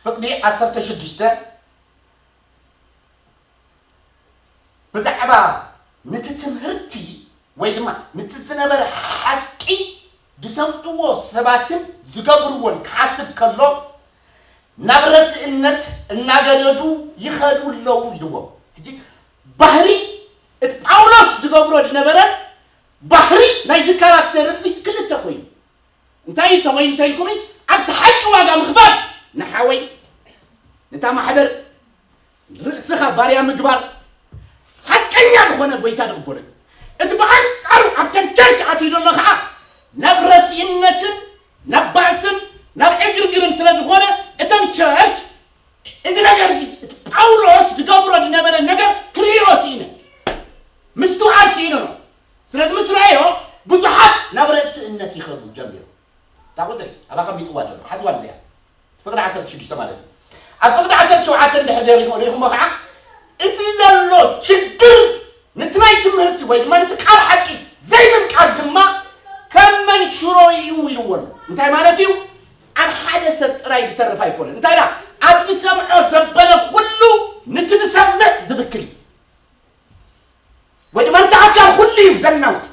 ፍቕዲ ዓሰርተ ሽዱሽተ ብዛዕባ ነቲ ትምህርቲ ወይ ድማ ነቲ ዝነበረ ሓቂ ዝሰምዕዎ ሰባትን ዝገብርዎን ክሓስብ ከሎ ናብ ረስእነት እናገደዱ ይኸዱ ኣለዉ ኢልዎም። ሕጂ ባህሪ እቲ ጳውሎስ ዝገብሮ ዝነበረ ባህሪ ናይዚ ካራክተር እዚ ክልተ ኮይኑ እንታይ እዩ ተወይ እንታይ ኢልኩም ኣብቲ ሓቂ ዋጋ ምኽፋል ንሓወይ ነታ ማሕበር ርእስኻ ባርያ ምግባር ሓቀኛ ዝኾነ ጎይታ ዝቕበሎ እዩ እቲ ብኣንፃሩ ኣብተን ቸርች ኣትዩ ዘሎ ከዓ ናብ ረሲእነትን ናብ ባእስን ናብ ዕግርግርን ስለ ዝኾነ እተን ቸርች እዚ ነገር እዚ እቲ ጳውሎስ ዝገብሮ ዝነበረ ነገር ክርእዮ ስኢነ ምስትውዓል ስኢነ ነው ስለዚ ምስ ረኣዮ ብዙሓት ናብ ርእስእነት ይኸዱ ጀሚሩ እታ ቁፅሪ ኣብ ኣቐሚጥዋ ዘሎ ሓዝዋ እዚኣ ፍቕዲ ዓሰርተ ሽዱሽተ ማለት እዩ ኣብ ፍቕዲ ዓሰርተ ሸውዓተ እንድሕር ሪኹሞ ከዓ እቲ ዘሎ ችግር ነቲ ናይ ትምህርቲ ወይ ድማ ነቲ ቃል ሓቂ ዘይምንቃል ድማ ከም መንሽሮ እዩ ኢልዎ ኣሎ እንታይ ማለት እዩ ኣብ ሓደ ሰብ ጥራይ ዝተርፍ ኣይኮነን እንታይ ኢላ ዝሰምዖ ዘበለ ኩሉ ንቲ ዝሰምዕ ዝብክል እዩ። ወይ ድማ ንቲ ኣካል ኩሉ እዩ ዘናውጽ።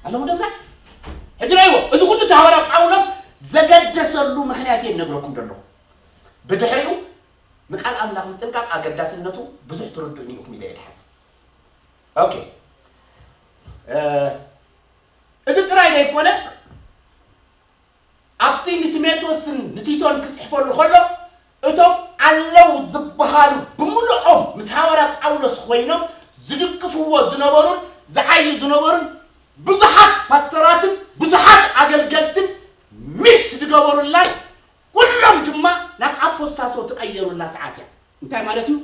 ኣለኹም ደምሳ? ሕጂ ረእይዎ፣ እዚ ኩሉ እቲ ሃዋርያ ጳውሎስ ዘገደሰሉ ምኽንያት እየ እነግረኩም ዘለኹ። ብድሕሪኡ ንቃል ኣምላኽ ምጥንቃቕ ኣገዳስነቱ ብዙሕ ትርድእኒ ኢኹም ኢለ እየ ዝሓስብ። ኦኬ። እ፣ እዚ ጥራይ ዘይኮነ፣ ኣብቲ ንቲሞቴዎስን ንቲቶን ክጽሕፈሉ ከሎ፣ እቶም ኣለዉ ዝበሃሉ ብምልኦም ምስ ሃዋርያ ጳውሎስ ኮይኖም ዝድግፍዎ ዝነበሩን ዝዓዩ ዝነበሩን ብዙሓት ፓስተራትን ብዙሓት ኣገልገልትን ሚስ ዝገበሩላን ኩሎም ድማ ናብ ኣፖስታሶ ትቐየሩላ ሰዓት እያ። እንታይ ማለት እዩ?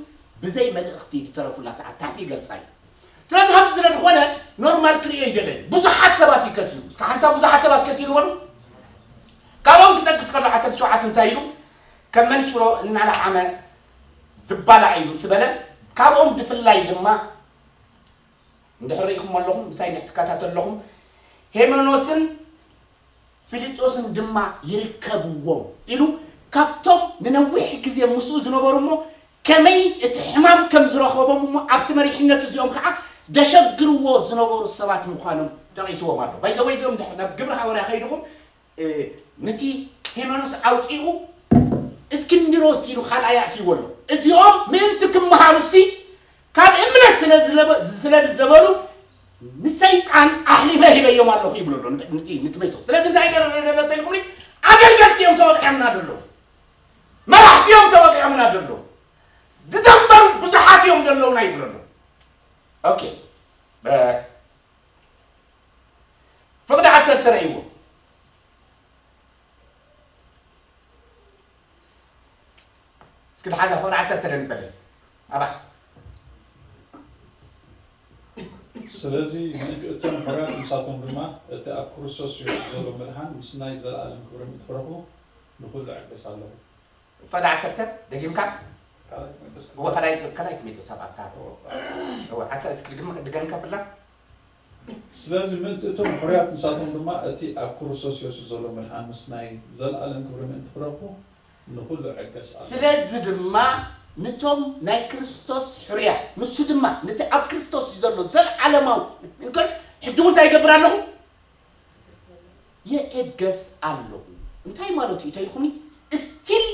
ብዘይ መልእኽቲ ዝተረፉላ ሰዓት ታሕቲ ይገልጻ እዩ። ስለዚ ከምዚ ስለ ዝኾነ ኖርማል ክርእዮ ይደለኒ። ብዙሓት ሰባት እዩ ከሲሩ። እስከ ሓንሳብ ብዙሓት ሰባት ከሲሩ በሉ። ካብኦም ክጠቅስ ከሎ ዓሰርተ ሸውዓተ እንታይ ኢሉ? ከም መንጭሮ እናለሓመ ዝባላዕ እዩ ምስ በለ፣ ካብኦም ብፍላይ ድማ እንድሕር ርኢኹም ኣለኹም፣ ምሳይ እንድሕር ትከታተሉ ኣለኹም፣ ሄሜኖስን ፊልጦስን ድማ ይርከብዎም ኢሉ ካብቶም ንነዊሕ ግዜ ምስኡ ዝነበሩ እሞ ከመይ እቲ ሕማም ከም ዝረኸቦም እሞ ኣብቲ መሪሕነት እዚኦም ከዓ ደሸግርዎ ዝነበሩ ሰባት ምዃኖም ጠቒስዎም ኣሎ። ባይዘወይ እዚኦም ድሕር ናብ ግብሪ ሃዋርያ ከይድኹም እ፣ ነቲ ሄሜኖስ ኣውፂኡ እስክንድሮስ ኢሉ ካልኣይ ኣእትይዎ ኣሎ። እዚኦም ምእንቲ ክመሃሩሲ ካብ እምነት ስለ ዝለበ-፣ ስለ ዝዘበሉ ንሰይጣን ኣሕሊፈ ሂበዮም ኣለኹ ይብሎ ኣሎ ንቲ-፣ ንቲ-፣ ንቲሞቴዎስ። ስለዚ እንታይ ገረ-፣ ገረ-፣ ገረ-፣ ይብሉ? ኣገልገልቲ እዮም ተወቂዖምና ዘለዉ። መራሕቲ እዮም ተወቂዖምና ዘለዉ። ዝዘንበሩ ብዙሓት እዮም ዘለዉና ይብሎ ኣሎ። ኦኬ። እ፣ ፍቕዲ ዓሰርተ ረእይዎ። እስኪ ድሓዛ ፍቕዲ ዓሰርተ ደንበለይ። ኣባ። ስለዚ ምእንቲ እቶም ሕሩያት ንሳቶም ድማ እቲ ኣብ ክርስቶስ የሱስ ዘሎ ምድሓን ምስ ናይ ዘለኣለም ክብሪ ምእንቲ ክረኽቡ ንኹሉ እዕገስ ኣለኹ። ፍቕዲ ዓሰርተ ደጊምካ? ካልኣይ ጢሞቴዎስ እወ፣ ካልኣይ፣ ካልኣይ ጢሞቴዎስ ኣብ ኣታ። እወ። እወ፣ ዓሰርተ እስኪ ድግም-፣ ድገም ከብላ? ስለዚ ምእንቲ እቶም ሕሩያት ንሳቶም ድማ እቲ ኣብ ክርስቶስ የሱስ ዘሎ ምድሓን ምስ ናይ ዘለኣለም ክብሪ ምእንቲ ክረኽቡ ንኹሉ ዕገስ ኣሎ። ስለዚ ድማ ንቶም ናይ ክርስቶስ ሕሩያት፣ ንሱ ድማ ነቲ ኣብ ክርስቶስ ዘሎ ዘለዓለማዊ፣ እንከ ሕጂ እውን እንታይ ይገብር ኣለኹ? የእገስ ኣለኹ። እንታይ ማለት እዩ? እንታይ ኢኹም? ስቲል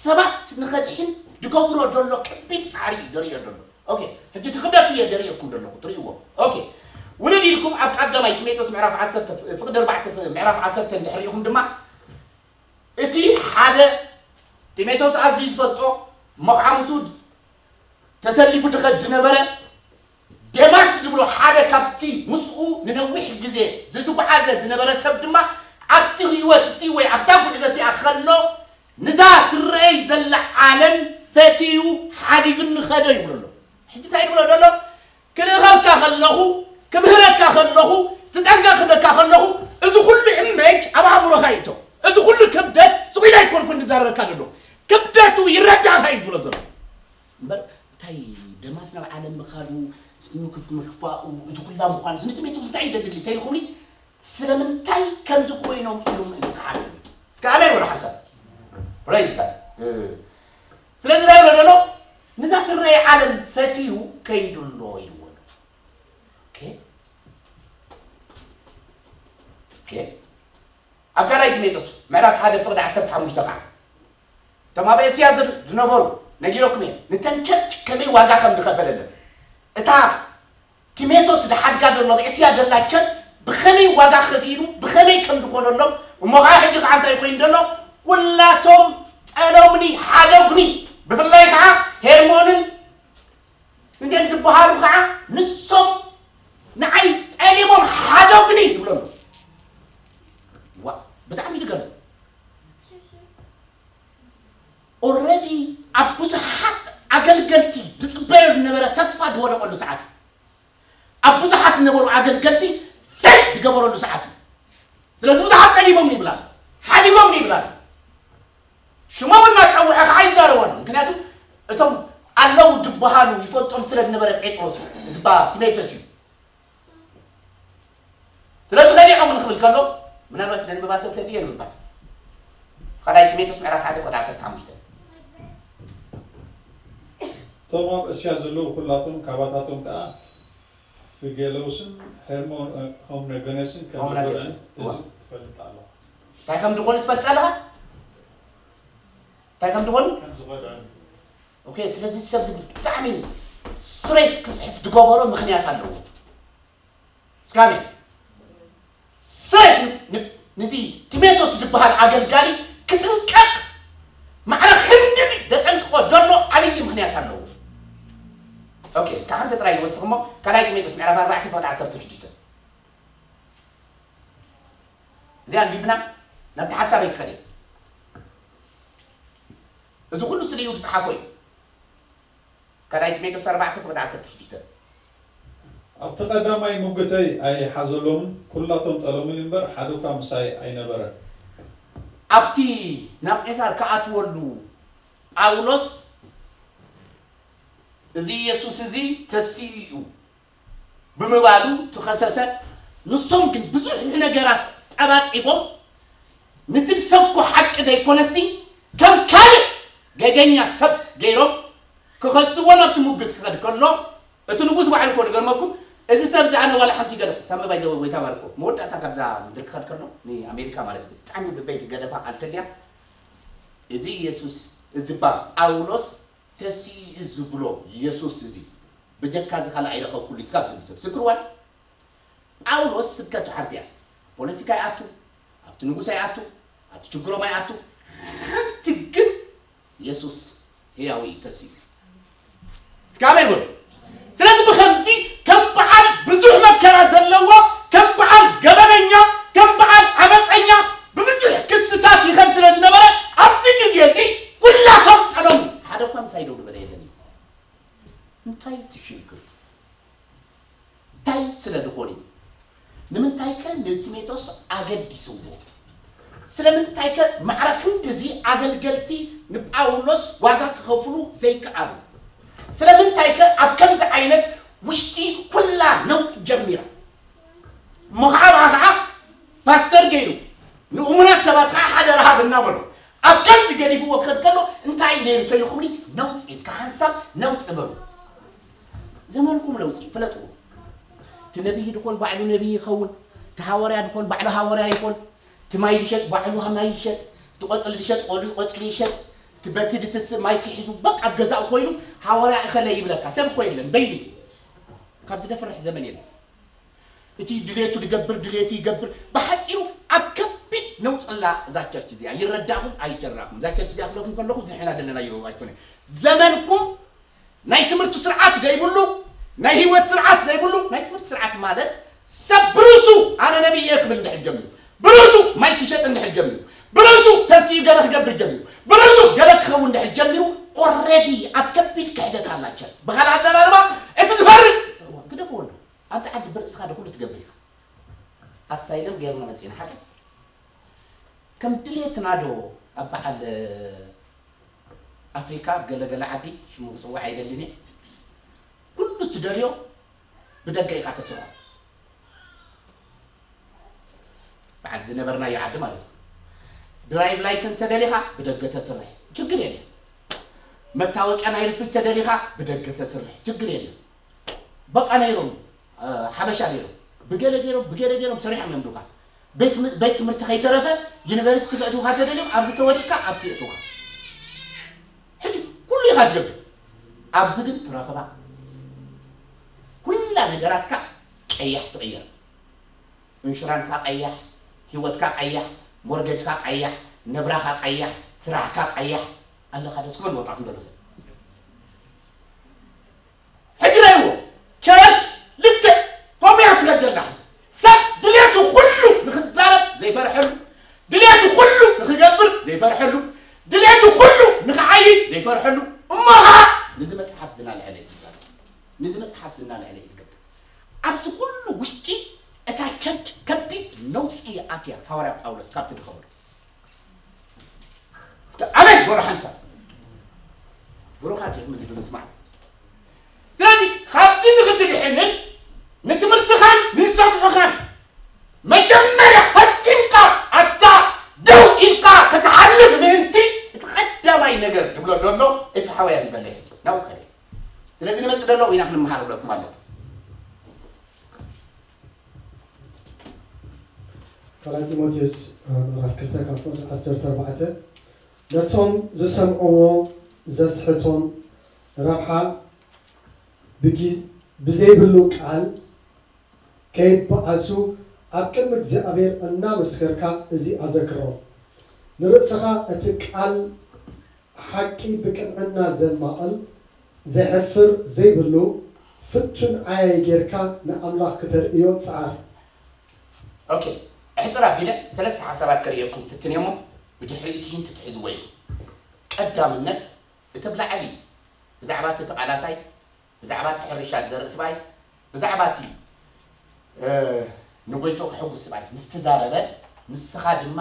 ሰባት ንኸድሕን ድገብሮ ዘሎ ከቢድ ጻዕሪ እዩ ደርእዮ ዘሎ። ኦኬ፣ ሕጂ እቲ ክብደቱ እየ ደርእየኩም ዘለኹ፣ ትርእይዎ። ኦኬ፣ ውልድ ኢልኩም ኣብ ቀዳማይ ጢሞቴዎስ ምዕራፍ ዓሰርተ፣ ፍቕዲ ኣርባዕተ፣ ምዕራፍ ዓሰርተ እንድሕር ርኢኹም ድማ፣ እቲ ሓደ ጢሞቴዎስ ኣዝዩ ዝፈልጦ፣ እሞ ከዓ ምስኡ ተሰሊፉ ድኸድ ዝነበረ፣ ዴማስ ዝብሎ ሓደ ካብቲ ምስኡ ንነዊሕ ግዜ ዝትጓዓዘ ዝነበረ ሰብ ድማ፣ ኣብቲ ህይወት እቲ ወይ ኣብታ ጉዕዞ እቲኣ ከሎ፣ ንዛ ትረኣይ ዘላ ዓለም ፈትዩ ሓዲጉኒ ኸደ ይብሎ ኣሎ። ሕጂ እንታይ ይብሎ ዘሎ? ክልእኸልካ ከለኹ፣ ክምህረካ ከለኹ፣ ትጠንቀቕ ክብለካ ከለኹ፣ እዚ ኩሉ እመጅ ኣብ ኣእምሮኻ ይእቶ። እዚ ኩሉ ክብደት፣ ስቕ ኢለ ኣይኮንኩን ዝዛረበካ ዘሎ። ክብደቱ ይረዳእኻ እዩ ዝብሎ ዘሎ። እምበር እንታይ ደማስ ናብ ዓለም ምኻዱ፣ ምክፍ-፣ ምክፋኡ፣ እዚ ኩላ ምዃኑ፣ እዚ ንትሜቱ እንታይ ይደግል? እንታይ ይኹኒ? ስለምንታይ ከምዚ ኮይኖም ኢሉ ምእንቲ ክሓስብ። እስከ ኣሜን በሉ ሓንሳብ። ፕሬዝ ጋድ። እ፣ ስለዚ እንታይ ይብሎ ዘሎ? ንዛ ትረኣይ ዓለም ፈትዩ ከይዱ ኣሎ ኢልዎ ኣሎ። ኦኬ? ኦኬ? ኣብ ካልኣይ ጢሞቴዎስ ምዕራፍ ሓደ ፍቕዲ ዓሰርተ ሓሙሽተ ከዓ፣ እቶም ኣብ ኤስያ ዝን-፣ ዝነበሩ ነጊረኩም እየ፣ ንተን ቸርች ከመይ ዋጋ ከም ዝኸፈለለን። እታ ጢሞቴዎስ ዝሓድጋ ዘሎ ኣብ ኤስያ ዘላ ቸርች ብኸመይ ዋጋ ከፊሉ፣ ብኸመይ ከም ዝኾነሎም፣ እሞ ከዓ ሕጂ ከዓ እንታይ ኮይኑ ዘሎ፣ ኩላቶም ጠለሙኒ፣ ሓደጉኒ፣ ብፍላይ ከዓ ሄርሞንን እንዴም ዝበሃሉ ከዓ ንሶም ንዓይ ጠሊሞም ሓደጉኒ ይብሎ ኣሎ። ዋ፣ ብጣዕሚ ይገርም። ኦልሬዲ ኣብ ብዙሓት ኣገልገልቲ ዝፅበዮ ዝነበረ ተስፋ ዝወደቀሉ ሰዓት እዩ። ኣብ ብዙሓት ዝነበሩ ኣገልገልቲ ፌል ዝገበረሉ ሰዓት እዩ። ስለዚ ብዙሓት ጠሊሞም ይብላል፣ ሓዲጎም ይብላል። ሽሞም እናፀውዐ ከዓ ይዛረቡ ኣለዉ። ምክንያቱ እቶም ኣለዉ ዝበሃሉ ይፈልጦም ስለ ዝነበረ ጴጥሮስ እዩ፣ እዚ ባ-፣ ቲሞቴዎስ እዩ። ስለዚ ከሊዖም ንክብል ከሎ ምናልባት ነንበባ ሰብ ተድልየ ንምባል ካልኣይ ጢሞቴዎስ ምዕራፍ ሓደ ቁጥሪ ዓሰርተ ሓሙሽተ። እቶም ኣብ እስያ ዘለዉ ኩላቶም ካባታቶም ከኣ ፊጌለውስን ሄርሞን ሆምነገነስን ከም ሆምነገስን፣ ዝጎድኣን እዋ። እዚ ትፈልጥ ኣለኻ። እንታይ ከም ዝኾኑ ትፈልጥ ኣለኻ? እንታይ ከም ዝኾኑ? ከም ዝጎድኣን ኦኬ፣ ስለዚ ሰብ ብጣዕሚ ስሬስ ክጽሕፍ ዝገበሮ ምኽንያት ኣለዎ። እስካሜ ስሬስ ን- ንዚ ቲሜቶስ ዝበሃል ኣገልጋሊ ክጥንቀቅ ማዕረ ክንድዚ ዘጠንቅቆ ዘሎ ዓብዪ ምኽንያት ኣለዎ። ኦኬ፣ እስካ ሓንቲ ጥራይ ይወስኽ እሞ ካልኣይ ጢሞቴዎስ ምዕራፍ ኣርባዕተ ፍቕዲ ዓሰርተ ሽዱሽተ። እዚኣ ኣንቢብና ናብቲ ሓሳበይ ክኸደ። እዚ ኩሉ ስለ እዩ ዝጸሓፎ እዩ። ካልኣይ ጢሞቴዎስ ኣርባዕተ ፍቕዲ ዓሰርተ ሽዱሽተ። ኣብቲ ቀዳማይ ሙግተይ ኣይሓዘሎምን፣ ኩላቶም ጠለሙኒ እምበር ሓደ እኳ ምሳይ ኣይነበረን። ኣብቲ ናብ ቄሳር ክኣትወሉ ጳውሎስ እዚ ኢየሱስ እዚ ተሲኡ እዩ ብምባሉ ተኸሰሰ። ንሶም ግን ብዙሕ ነገራት ጠባጢቦም ነቲ ዝሰብኮ ሓቂ ዘይኮነሲ ከም ካልእ ገገኛ ሰብ ገይሮም ክኸስዎ ናብቲ ሙግት ክኸድ ከሎ እቲ ንጉስ ባዕሉ እኮ ዝገርመኩም እዚ ሰብ እዚ ኣነ ዋላ ሓንቲ ገለ ሳመባይ ዘወ ወይ ታባርኮ መወዳእታ ካብዛ ምድሪ ክኸድ ከሎ ንኣሜሪካ ማለት እዩ ብጣዕሚ ልበይ ትገደፋ ቃል ተልያ እዚ ኢየሱስ እዚ ባ ጳውሎስ ተሲኡ ዝብሎ ኢየሱስ እዚ ብጀካ እዚ ካልእ ኣይረኸብኩሉ እስካብ ዝብል ሰብ ስክርዋል ጳውሎስ ስብከቱ ሓንቲ እያ። ፖለቲካ ይኣቱ፣ ኣብቲ ንጉስ ኣይኣቱ፣ ኣብቲ ችግሮም ኣይኣቱ። ሓንቲ ግን የሱስ ህያው እዩ ተሲኡ። እስከ ኣሜን በሉ። ስለዚ ብኸምዚ ከም በዓል ብዙሕ መከራ ዘለዎ ከም በዓል ገበነኛ ከም በዓል ዓመፀኛ ብብዙሕ ክስታት ይኸድ ስለ ዝነበረ ኣብዚ ግዜ እዚ ኩላቶም ጠለሙ። ሓደ እኳ ምሳይ ደው ዝበለ የለን እዩ። እንታይ እቲ ሽግር? እንታይ ስለ ዝኾነ እዩ? ንምንታይ ከ ንጢሞቴዎስ ኣገዲስዎ? ስለምንታይ ከ ማዕረ ክንድዚ ኣገልገልቲ ንጳውሎስ ዋጋ ክኸፍሉ ዘይከኣሉ? ስለምንታይ ከ ኣብ ከምዚ ዓይነት ውሽጢ ኩላ ነውፂ ጀሚራ? እሞ ከዓ ብኣ ከዓ ፓስተር ገይሩ ንእሙናት ሰባት ከዓ ሓደራ ሃብ እናበሎ ኣብ ከምዚ ገዲፍዎ ክኸድ ከሎ እንታይ ነይሩ ተይልኩምኒ ነውፂ እስከ ሓንሳብ ነውፂ በሉ። ዘመንኩም ለውጢ ፍለጥዎ። እቲ ነቢይ ድኾን ባዕሉ ነቢይ ይኸውን፣ እቲ ሃወርያ ድኾን ባዕሉ ሃወርያ ይኾን፣ እቲ ማይ ድሸጥ ባዕሉ ማይ ይሸጥ፣ እቲ ቆፅሊ ድሸጥ ቆሉ ቆፅሊ ይሸጥ፣ እቲ በቲ ድትስእ ማይ ክሒዙ በቃ ኣብ ገዛኡ ኮይኑ ሃወርያ እኸለ ይብለካ ሰብ እኮ የለን በይኑ እዩ። ካብዚ ደፍርሕ ዘመን የለን። እቲ ድሌቱ ድገብር ድሌቱ ይገብር። ብሓፂሩ ኣብ ከቢድ ነውፅላ እዛ ቸርች እዚኣ ይረዳእኹም ኣይጀራእኹም። እዛ ቸርች እዚኣ ክለኩም ከለኹ ዝሕና ደለናዮ ኣይኮነ ዘመንኩም ናይ ትምህርቲ ስርዓት ዘይብሉ ናይ ህይወት ስርዓት ዘይብሉ ናይ ትምህርቲ ስርዓት ማለት ሰብ ብርእሱ ኣነ ነብይ እየ ክብል እንድሕር ጀሚሩ ብርእሱ ማይ ክሸጥ እንድሕር ጀሚሩ ብርእሱ ተስዩ ገለ ክገብር ጀሚሩ ብርእሱ ገለ ክኸውን እንድሕር ጀሚሩ ኦረዲ ኣብ ከቢድ ክሕደት ኣላቸ ብካል ኣዘራርባ እቲ ዝፈርድ ግደፍዎ ኣሎ ኣብዚ ዓዲ ብርእስኻ ዶ ኩሉ ትገብር ኢኻ ኣሳይለም ገይርና መፂና ሓቂ ከም ድሌትና ዶ ኣብ በዓል ኣፍሪካ ገለገለ ዓዲ ሽሙ ክፅዋዕ ኣይደልን እየ ኩሉ ትደልዮ ብደገ ኢኻ ተስርሖ በዓል ዝነበርናዮ ዓዲ ማለት እዩ ድራይቭ ላይሰንስ ተደሊኻ ብደገ ተስርሕ ችግር የለን መታወቂያ ናይ ርፍት ተደሊኻ ብደገ ተስርሕ ችግር የለን በቃ ነይሮም ሓበሻ ነይሮም ብገለ ገይሮም ብገለ ገይሮም ሰሪሖም እዮም ዱካ ቤት ትምህርቲ ከይተረፈ ዩኒቨርሲቲ ከእትውካ ተደልዮም ኣብዚ ተወዲእካ ኣብቲ የእትውካ ሕጂ ኩሉ ኢኻ ትገብር ኣብዚ ግን ትረኽባ ኩላ ነገራትካ ቀያሕ ትቕየር ኢንሹራንስካ ቀያሕ ህይወትካ ቀያሕ ሞርገጅካ ቀያሕ ነብራኻ ቀያሕ ስራሕካ ቀያሕ ኣለካ ደስ ክበል ወጣት እንተሎ ሰብ ሕጂ ረእዎ ቸረች ልክዕ ከምኡ እያ ትኸደላ ሰብ ድሌቱ ኩሉ ንክዛረብ ዘይፈርሐሉ ድሌቱ ኩሉ ንክገብር ዘይፈርሐሉ ድሌቱ ኩሉ ንክዓይ ዘይፈርሐሉ እሞ ከዓ ንዚ መፅሓፍ ዝናልዐለ እዩ ዝዛረብ ንዚ መፅሓፍ ዝናልዐለ እዩ ዝገብር ኣብዚ ኩሉ ውሽጢ እታ ቸርች ከቢድ ነውፂ ኣትያ ሃዋርያ ጳውሎስ ካብቲ ድኸበዶ እስከ ኣሜን በሉ ሓንሳብ ብሩኻት ኢኹም እዚ ብምስማዕ ስለዚ ካብዚ ንክትድሕንን ንትምህርትኻን ንዝሰምዑኻን መጀመርያ ፈፂምካ ኣታ ደው ኢልካ ክትሓልፍ ነገር ድብሎ ደሎ እፍ ሓወያ ዝበለ ሕጂ ናብኡ ከደ። ስለዚ ንመጽእ ደሎ ኢና ክንመሃር ብለኩም ኣሎ። ካልኣይ ጢሞቴዎስ ምዕራፍ ክልተ ካብ ፍቕዲ ዓሰርተ ኣርባዕተ፣ ነቶም ዝሰምዕዎ ዘስሕቶም ረብሓ ብጊዝ- ብዘይብሉ ቃል ከይበኣሱ ኣብ ቅድሚ እግዚኣብሔር እናመስከርካ እዚ ኣዘክሮም። ንርእስኻ እቲ ቃል ሓቂ ብቅንዕና ዘማቕል፣ ዘሕፍር ዘይብሉ ፍቱን ዓያይ ጌርካ ንኣምላኽ ክተርእዮ ጽዓር። ኦኬ፣ ኣሕጽር ኣቢለ ሰለስተ ሓሳባት ከርእየኩም ፍትን እየ እሞ ብድሕሪኡ እቲ ሂንት ትሕዝዎ ኢኹም። ቀዳምነት እቲ ብላዕሊ ብዛዕባ እቲ ተቓላሳይ፣ ብዛዕባ እቲ ሕርሻ ዝዘርእ ስብኣይ፣ ብዛዕባ እቲ ንጎይቶ ክሕጉስ ስብኣይ ምስ ተዛረበ፣ ንስኻ ድማ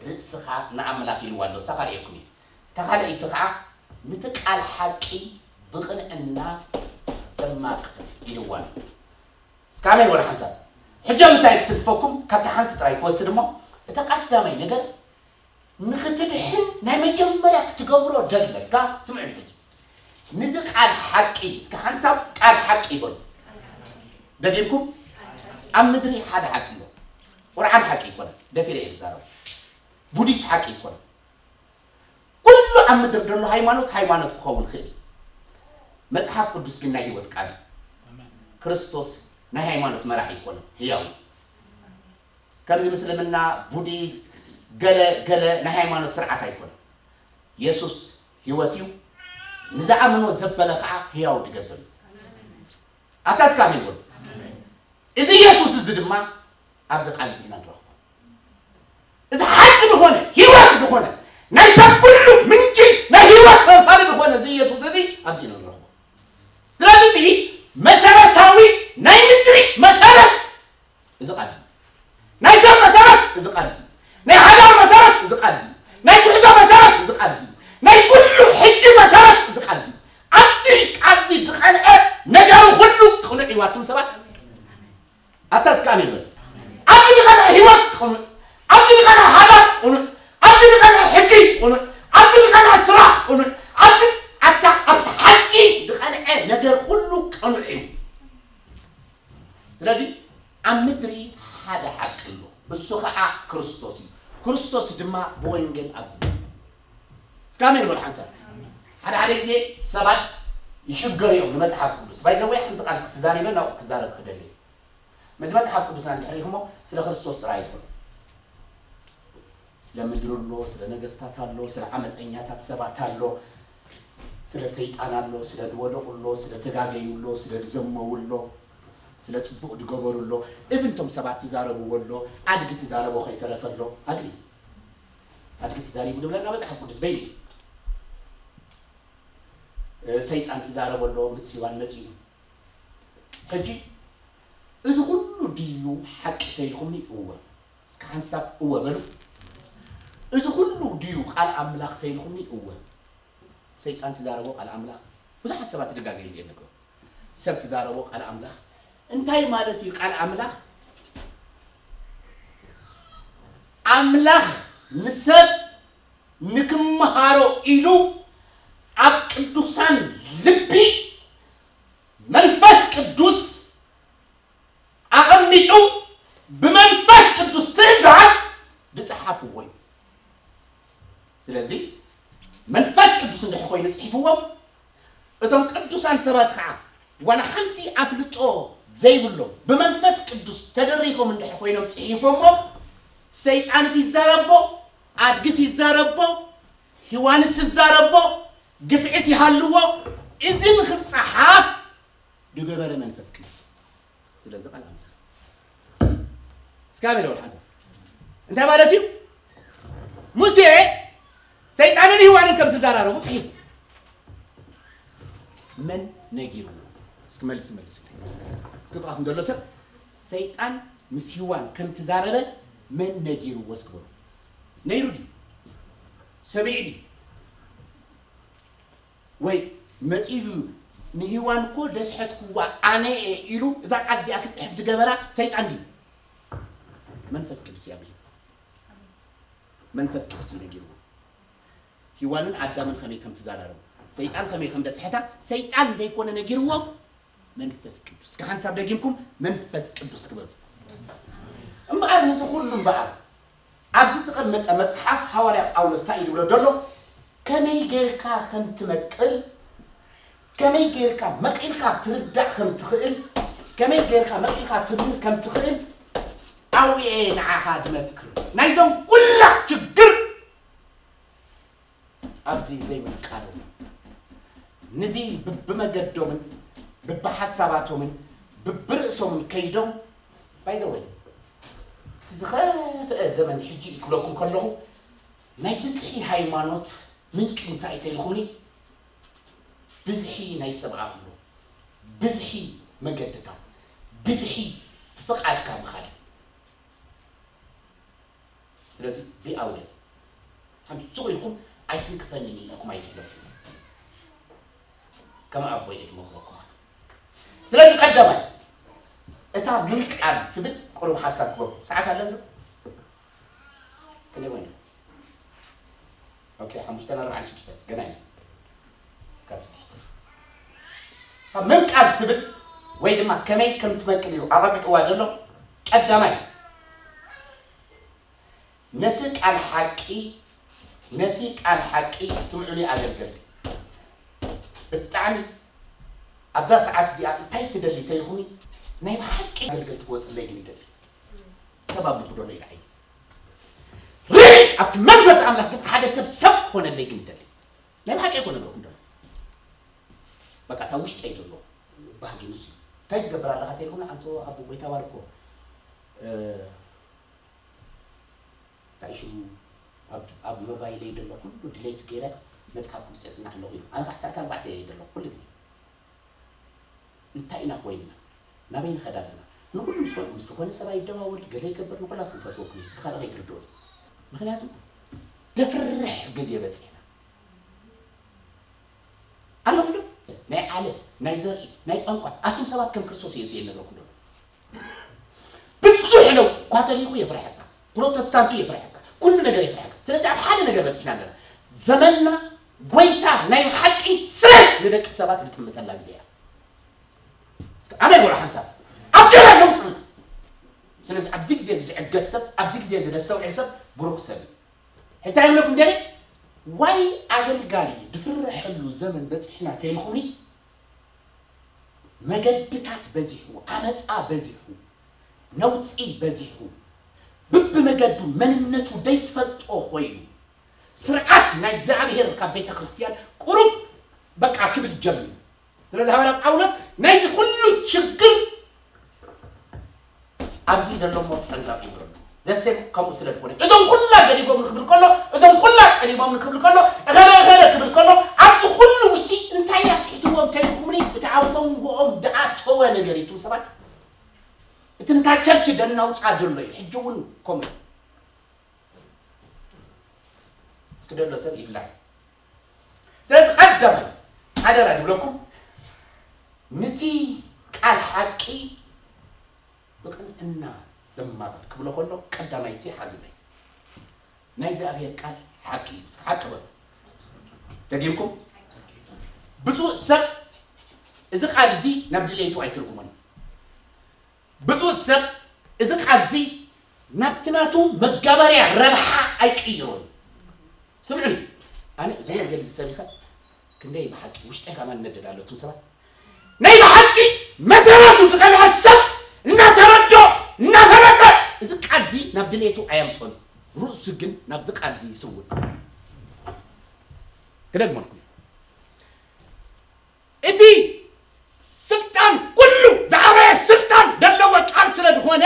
ርእስኻ ንኣምላኽ ኢልዋ ኣሎ። እሳ ካርእየኩም እየ። እታ ካልኣይቲ ከዓ ነቲ ቃል ሓቂ ብቕንዕና ዘማቅል ኢልዋ ኣሎ። እስከ ኣሜን በሉ ሓንሳብ። ሕጂ ኣብ እንታይ ክትንክፈኩም ካብታ ሓንቲ ጥራይ ክወስድ እሞ፣ እታ ቀዳማይ ነገር ንኽትድሕን ናይ መጀመርያ ክትገብሮ ደለካ። ስምዑ ሕጂ፣ ንዚ ቃል ሓቂ እስከ ሓንሳብ ቃል ሓቂ ይበሉ። ደጊምኩም ኣብ ምድሪ ሓደ ሓቂ ኣሎ። ቁርዓን ሓቂ ይኮነ፣ ደፊረ እየ ዝዛረቡ። ቡዲስት ሓቂ ይኮነ። ኩሉ ኣብ ምድሪ ዘሎ ሃይማኖት ሃይማኖት ክኸውን ይኽእል እዩ። መጽሓፍ ቅዱስ ግን ናይ ህይወት ቃል እዩ። ክርስቶስ ናይ ሃይማኖት መራሒ ይኮነ፣ ህያው እዩ። ከምዚ ምስልምና፣ ቡዲስት፣ ገለ ገለ ናይ ሃይማኖት ስርዓት ኣይኮነን። የሱስ ህይወት እዩ። ንዝኣምኖ ዘበለ ከዓ ህያው ድገብር እዩ። ኣታ እስከ ኣሜን በሉ። እዚ የሱስ እዚ ድማ ኣብዚ ቃል እዚ ኢና ንረኽቦ። እዚ ሓቂ ዝኾነ ህይወት ዝኾነ ናይ ሰብ ኩሉ ምንጪ ናይ ህይወት ፈፋሪ ዝኾነ እዚ የሱስ እዚ ኣብዚ ኢና ንረኽቦ። ስለዚ እዚ መሰረታዊ ናይ ምድሪ መሰረት እዚ ቃል እዚ፣ ናይ ሰብ መሰረት እዚ ቃል እዚ፣ ናይ ሓዳር መሰረት እዚ ቃል እዚ፣ ናይ ጉዕዞ መሰረት እዚ ቃል እዚ፣ ናይ ኩሉ ሕጊ መሰረት እዚ ቃል እዚ። ኣብዚ ቃል እዚ ዝቐንዐ ነገሩ ኩሉ ቅኑዕ እዩ ኣቱም ሰባት። ኣታ እስከ ኣሜን በል። ኣብዚ ዝቐንዐ ህይወት ቅኑዕ፣ ኣብዚ ዝቐንዐ ሓዳር ቅኑዕ፣ ኣብዚ ዝቐንዐ ሕጊ ቅኑዕ፣ ኣብዚ ዝቐንዐ ስራሕ ቅኑዕ፣ ኣብዚ ኣታ ኣብቲ ሓቂ ዝቐንዐ ነገር ኩሉ ቅኑዕ እዩ። ስለዚ ኣብ ምድሪ ሓደ ሓቂ ኣሎ፣ እሱ ኸዓ ክርስቶስ እዩ። ክርስቶስ ድማ ብወንጌል ኣብዚ ምድሪ። እስከ ኣሜን በሉ ሓንሳብ። ሓደ ሓደ ግዜ ሰባት ይሽገሩ እዮም ንመጽሓፍ ቅዱስ። ባይ ዘ ወይ ሓንቲ ቃል ክትዛሪበ ናብኡ ክዛረብ ክደሊ። መዚ መጽሓፍ ቅዱስና እንድሕር ኢኹሞ ስለ ክርስቶስ ጥራይ ይኹን። ስለ ምድሪ ኣሎ፣ ስለ ነገስታት ኣሎ፣ ስለ ዓመፀኛታት ሰባት ኣሎ፣ ስለ ሰይጣን ኣሎ፣ ስለ ዝወደቑ ኣሎ፣ ስለ ተጋገዩ ኣሎ፣ ስለ ዝዘመዉ ኣሎ፣ ስለ ጽቡቕ ዝገበሩ ኣሎ። እብንቶም ሰባት ትዛረብዎ ኣሎ፣ ኣድጊ ትዛረቦ ከይተረፈ ኣሎ። ኣድጊ ኣድጊ ትዛሪቡ ዝብለና መጽሓፍ ቅዱስ በይኑ እዩ። እ፣ ሰይጣን ትዛረቦ ኣሎ፣ ምስ ሂዋን መጺኡ። ሕጂ እዚ ኩሉ ድዩ ሓቂ ተይልኩምኒ? እወ። እስከ ሓንሳብ እወ በሉ። እዚ ኩሉ ድዩ ቃል ኣምላኽ ተይልኩምኒ? እወ። ሰይጣን ትዛረቦ ቃል ኣምላኽ ብዙሓት ሰባት ትደጋገዩ እዮም ነገሩ። ሰብ ትዛረቦ ቃል ኣምላኽ እንታይ ማለት እዩ? ቃል ኣምላኽ ኣምላኽ ንሰብ ንክመሃሮ ኢሉ ኣብ ቅዱሳን ልቢ መንፈስ ቅዱስ ኣቐሚጡ ብመንፈስ ቅዱስ ትእዛዝ ዝጸሓፍዎ እዩ። ስለዚ መንፈስ ቅዱስ እንድሕር ኮይኑ ጽሒፍዎም፣ እቶም ቅዱሳን ሰባት ከዓ ዋላ ሓንቲ ኣፍልጦ ዘይብሎም ብመንፈስ ቅዱስ ተደሪኾም እንድሕር ኮይኖም ጽሒፎሞ፣ ሰይጣንስ ይዛረቦ፣ ኣድግስ ይዛረቦ፣ ሂዋንስ ትዛረቦ፣ ግፍዒስ ይሃልዎ፣ እዚ ንኽጸሓፍ ዝገበረ መንፈስ ቅዱስ። ስለዚ ቃል ኣምላኽ እስካብ ኢለ ወልሓዛ እንታይ ማለት እዩ? ሙሴ ሰይጣንን ሂዋንን ከም ትዛራረቡ ጽሒፉ። መን ነጊርዎ? እስኪ መልስ መልስልኝ። እስኪ ጥቓኹም ዘሎ ሰብ ሰይጣን ምስ ሂዋን ከም ትዛረበ መን ነጊርዎ እስኪ በሉ። ነይሩ ድዩ? ሰሚዑ ድዩ? ወይ መጺኡ ንሂዋን እኮ ደስሐትክዋ ኣነ እየ ኢሉ እዛ ቃል እዚኣ ክጽሕፍ ዝገበራ ሰይጣን ድዩ? መንፈስ ቅዱስ እዩ ኣብሂሉ። መንፈስ ቅዱስ እዩ ነጊርዎ። ሂዋንን ኣዳምን ከመይ ከም ትዛራረቡ፣ ሰይጣን ከመይ ከም ደስሐታ ሰይጣን ዘይኮነ ነጊርዎም፣ መንፈስ ቅዱስ። እስከ ሓንሳብ ደጊምኩም መንፈስ ቅዱስ ክበሉ። እምበኣር ንዚ ኩሉ እምበኣር ኣብዚ ተቐመጠ መጽሓፍ ሃዋርያ ጳውሎስ እንታይ እዩ ዝብሎ ዘሎ? ከመይ ጌርካ ከም ትመቅል፣ ከመይ ጌርካ መቂልካ ትርዳእ ከም ትኽእል፣ ከመይ ጌርካ መቂልካ ትምህር ከም ትኽእል ኣውየ ንዓኻ ድመክር። ናይዞም ኩላ ችግር ኣብዚ ዘይምቃሎም፣ ንዚ ብብመገዶምን ብብሓሳባቶምን ብብርእሶምን ከይዶም። ባይ ዘ ወይ፣ እቲ ዝኸፍአ ዘመን ሕጂ ክብለኩም ከለኹ፣ ናይ ብዝሒ ሃይማኖት ምንጩ እንታይ ተይልኹኒ፣ ብዝሒ ናይ ሰብ ኣእምሮ፣ ብዝሒ መገድታት፣ ብዝሒ ፍቓድካ ምኻድ። ስለዚ ቢኣውሬ ሓምሱ ኢልኩም ኣይትንክፈኒ ኢልኩም ኣይትሕለፉ። ከም ኣቦይ እየ ዝመኽረኩም። ስለዚ ቀዳማይ እታ ምንቃል ትብል ቁሩብ ሓሳብ ክበኩም። ሰዓት ኣለና? ክንደይ ኮይኑ? ኦኬ፣ ሓሙሽተን ኣርባዓን ሽዱሽተን ገና እዩ። ካብ ሽዱሽተ። ካብ ምንቃል ትብል ወይ ድማ ከመይ ከም ትመቅል እዩ ኣቐሚጥዋ ዘሎ። ቀዳማይ ነቲ ቃል ሓቂ፣ ነቲ ቃል ሓቂ ስምዑኒ ኣገልገልቲ። ብጣዕሚ ኣብዛ ሰዓት እዚኣ እንታይ ትደሊ ተይኹኒ፣ ናይ ብሓቂ ኣገልገልቲ ክወፅለይ ግን ይደሊ። ሰብ ኣብ ልቡ ዶ ኢለ ዓይኒ ርኢ ኣብቲ መንፈስ ኣምላኽ ግን ሓደ ሰብ ሰብ ክኾነለይ ግን ይደሊ። ናይ ብሓቂ ኣይኮነ ንረኩም ደሎ በቃ እታ ውሽጠይ ዘሎ ባህጊ ንሱ እዩ። እንታይ ትገብር ኣለኻ ተይልኩም፣ ኣንቶ ኣቦ ጎይታ ባርኮ፣ እ፣ እንታይ ሽሙ፣ ኣብ፣ ኣብ ሞባይለይ ዘሎ ኩሉ ድሌት ገይረ መጽሓፍ ቅዱስ የጽንዕ ኣለኹ እዩ። ኣነ ከዓ ሰዓት ኣርባዕተ እየ ዘለኹ ኩሉ ግዜ። እንታይ ኢና ኮይንና? ናበይ ንኸድ ኣለና? ንኹሉ ምስ ኮንኡ ምስ ዝኾነ ሰብ ኣይደዋወል፣ ገለ ይገብር፣ ንኹላትኩም ፈትወኩም እዩ። ብኻልእ ከይትርድኡ። ምኽንያቱ ደፍርሕ ግዜ በጺሕና። ኣለኹም ዶ? ናይ ዓለት፣ ናይ ዘርኢ፣ ናይ ቋንቋ፣ ኣቱም ሰባት ከም ክርስቶስ ኢየሱስ እየ ዝነግረኩም ዘሎ። ብዙሕ ለውጢ፣ ካቶሊኩ የፍርሐካ፣ ፕሮቴስታንቱ የፍርሐካ፣ ኩሉ ነገር የፍርሐካ። ስለዚ ኣብ ሓደ ነገር በጺሕና ኣለና። ዘመንና ጎይታ ናይ ሓቂ ስረስ ንደቂ ሰባት ዝጥምተላ ግዜ እያ። እስከ ኣመን በሉ ሓንሳብ። ኣብ ገለ ለውጢ። ስለዚ ኣብዚ ግዜ እዚ ዝዕገስ ሰብ፣ ኣብዚ ግዜ እዚ ዘስተውዕል ሰብ ብሩኽ ሰብ እዩ። ሕጂ እንታይ ይብለኩም ደሊ? ዋይ ኣገልጋሊ ድፍርሐሉ ዘመን በጺሕና ተይልኹምኒ፣ መገድታት በዚሑ፣ ዓመጻ በዚሑ፣ ነውጺ በዚሑ፣ ብብመገዱ መንነቱ ደይትፈልጦ ኮይኑ፣ ስርዓት ናይ እግዚኣብሔር ካብ ቤተ ክርስቲያን ቁሩብ በቃ ክብል ጀሚሩ። ስለዚ ሃዋርያ ጳውሎስ ናይዚ ኩሉ ችግር ኣብዚ ዘሎ እሞ ተጠንቀቕ ይብሎ ኣሎ። ዘሴም ከምኡ ስለ ዝኾነ እዞም ኩላ ገዲፎም ንክብል ከሎ፣ እዞም ኩላ ጠሊሞም ንክብል ከሎ፣ እኸለ እኸለ ክብል ከሎ፣ ኣብዚ ኩሉ ውሽጢ እንታይ እያ ስሒትዎም ተይልኩምኒ? እቲ ኣብ መንጎኦም ዝኣተወ ነገር እዩ። እቶም ሰባት እቲ ንታ ቸርች ደናውፃ ዘሎ እዩ። ሕጂ እውን ከምኡ እዩ። እስኪ ደሎ ሰብ ይብላዕ። ስለዚ ቀዳማይ ሓደራ ድብለኩም፣ ንቲ ቃል ሓቂ ብቕንዕና ዘማብል ክብሎ ከሎ ቀዳማይቲ ሓዙለይ ናይ እግዚኣብሔር ቃል ሓቂ እዩ። እስኪ ሓቂ በሉ። ደጊምኩም፣ ብፁዕ ሰብ እዚ ቃል እዚ ናብ ድሌቱ ኣይትርጉሞን። ብፁዕ ሰብ እዚ ቃል እዚ ናብቲ ናቱ መጋበርያ ረብሓ ኣይቅይሮን። ስምዑኒ፣ ኣነ እዚ ወንጌል እዚ ሰቢኸ ክንደይ ብሓቂ ውሽጠይ ከማን ነደድ ኣሎ። እቱም ሰባት ናይ ብሓቂ መሰረቱ ዝቐልዐ ሰብ እናተረዶ እናፈለጠ እዚ ቃል እዚ ናብ ድሌቱ ኣየምጾን። ርእሱ ግን ናብዚ ቃል እዚ ይስውር። ክደግመልኩም፣ እቲ ስልጣን ኩሉ ዝዓበየ ስልጣን ዘለዎ ቃል ስለ ዝኾነ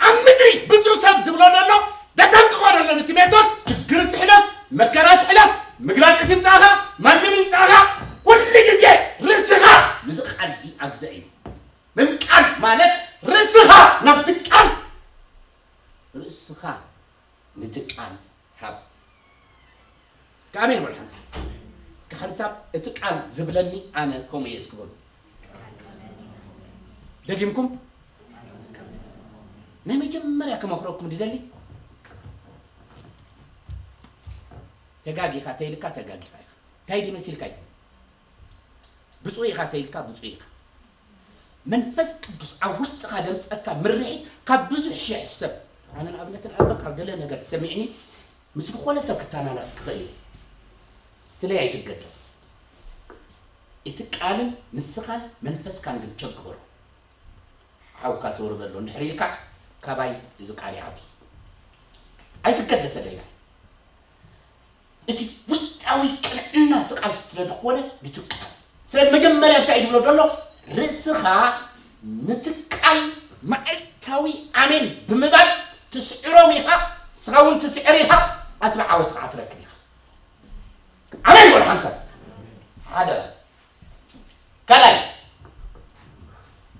ኣብ ምድሪ ብፁዕ ሰብ ዝብሎ ዘሎ ደጠንቅቆ ዘሎ ንቲሞቴዎስ ችግር ስሕለፍ፣ መከራ ስሕለፍ፣ ምግላጽ ይምጻእኻ፣ ማንም ይምጻእኻ፣ ኩሉ ግዜ ርእስኻ ንዚ ቃል እዚ ኣግዘእ እዩ። ምንቃል ማለት ርእስኻ ናብቲ ቃል፣ ርእስኻ ነቲ ቃል ሃብ። እስከ ኣሜን በሉ ሓንሳብ። እስከ ሓንሳብ እቲ ቃል ዝብለኒ ኣነ ከምኡ እየ እስኪ በሉ። ደጊምኩም ናይ መጀመርያ ክመኽረኩም ድደሊ ተጋጊኻ ተይልካ ተጋጊኻ ኢኻ። እንታይ ድዩ መሲልካ ኣይትበል። ብፁዕ ኢኻ ተይልካ ብፁዕ ኢኻ። መንፈስ ቅዱስ ኣብ ውሽጥኻ ደምፀካ ምርሒት ካብ ብዙሕ ሽሕ ሰብ። ኣነ ንኣብነት ንኣበቃ ገለ ነገር ትሰሚዕኒ ምስ ዝኾነ ሰብ ክተናነቕ ክኽእል እዩ። ስለይ ኣይትገደስ። እቲ ቃልን ንስኻን መንፈስካን ግን ቸግበሮ። ሓውካ ሰውር በሎ እንድሕር ኢልካ ካባይ እዚ ቃል ይዓቢ። ኣይትገደሰለይ። እቲ ውሽጣዊ ቅንዕና እቲ ቃል ስለዝኾነ ንትቃል። ስለዚ መጀመርያ እንታይ እዩ ዝብሎ ዘሎ? ርእስኻ ንትቃል መዓልታዊ ኣሜን ብምባል ትስዕሮም ኢኻ። ንስኻ እውን ትስዕር ኢኻ። ኣስበ ዓወት ከዓ ትረክብ ኢኻ። ኣሜን በሉ ሓንሳብ። ሓደ ካልኣይ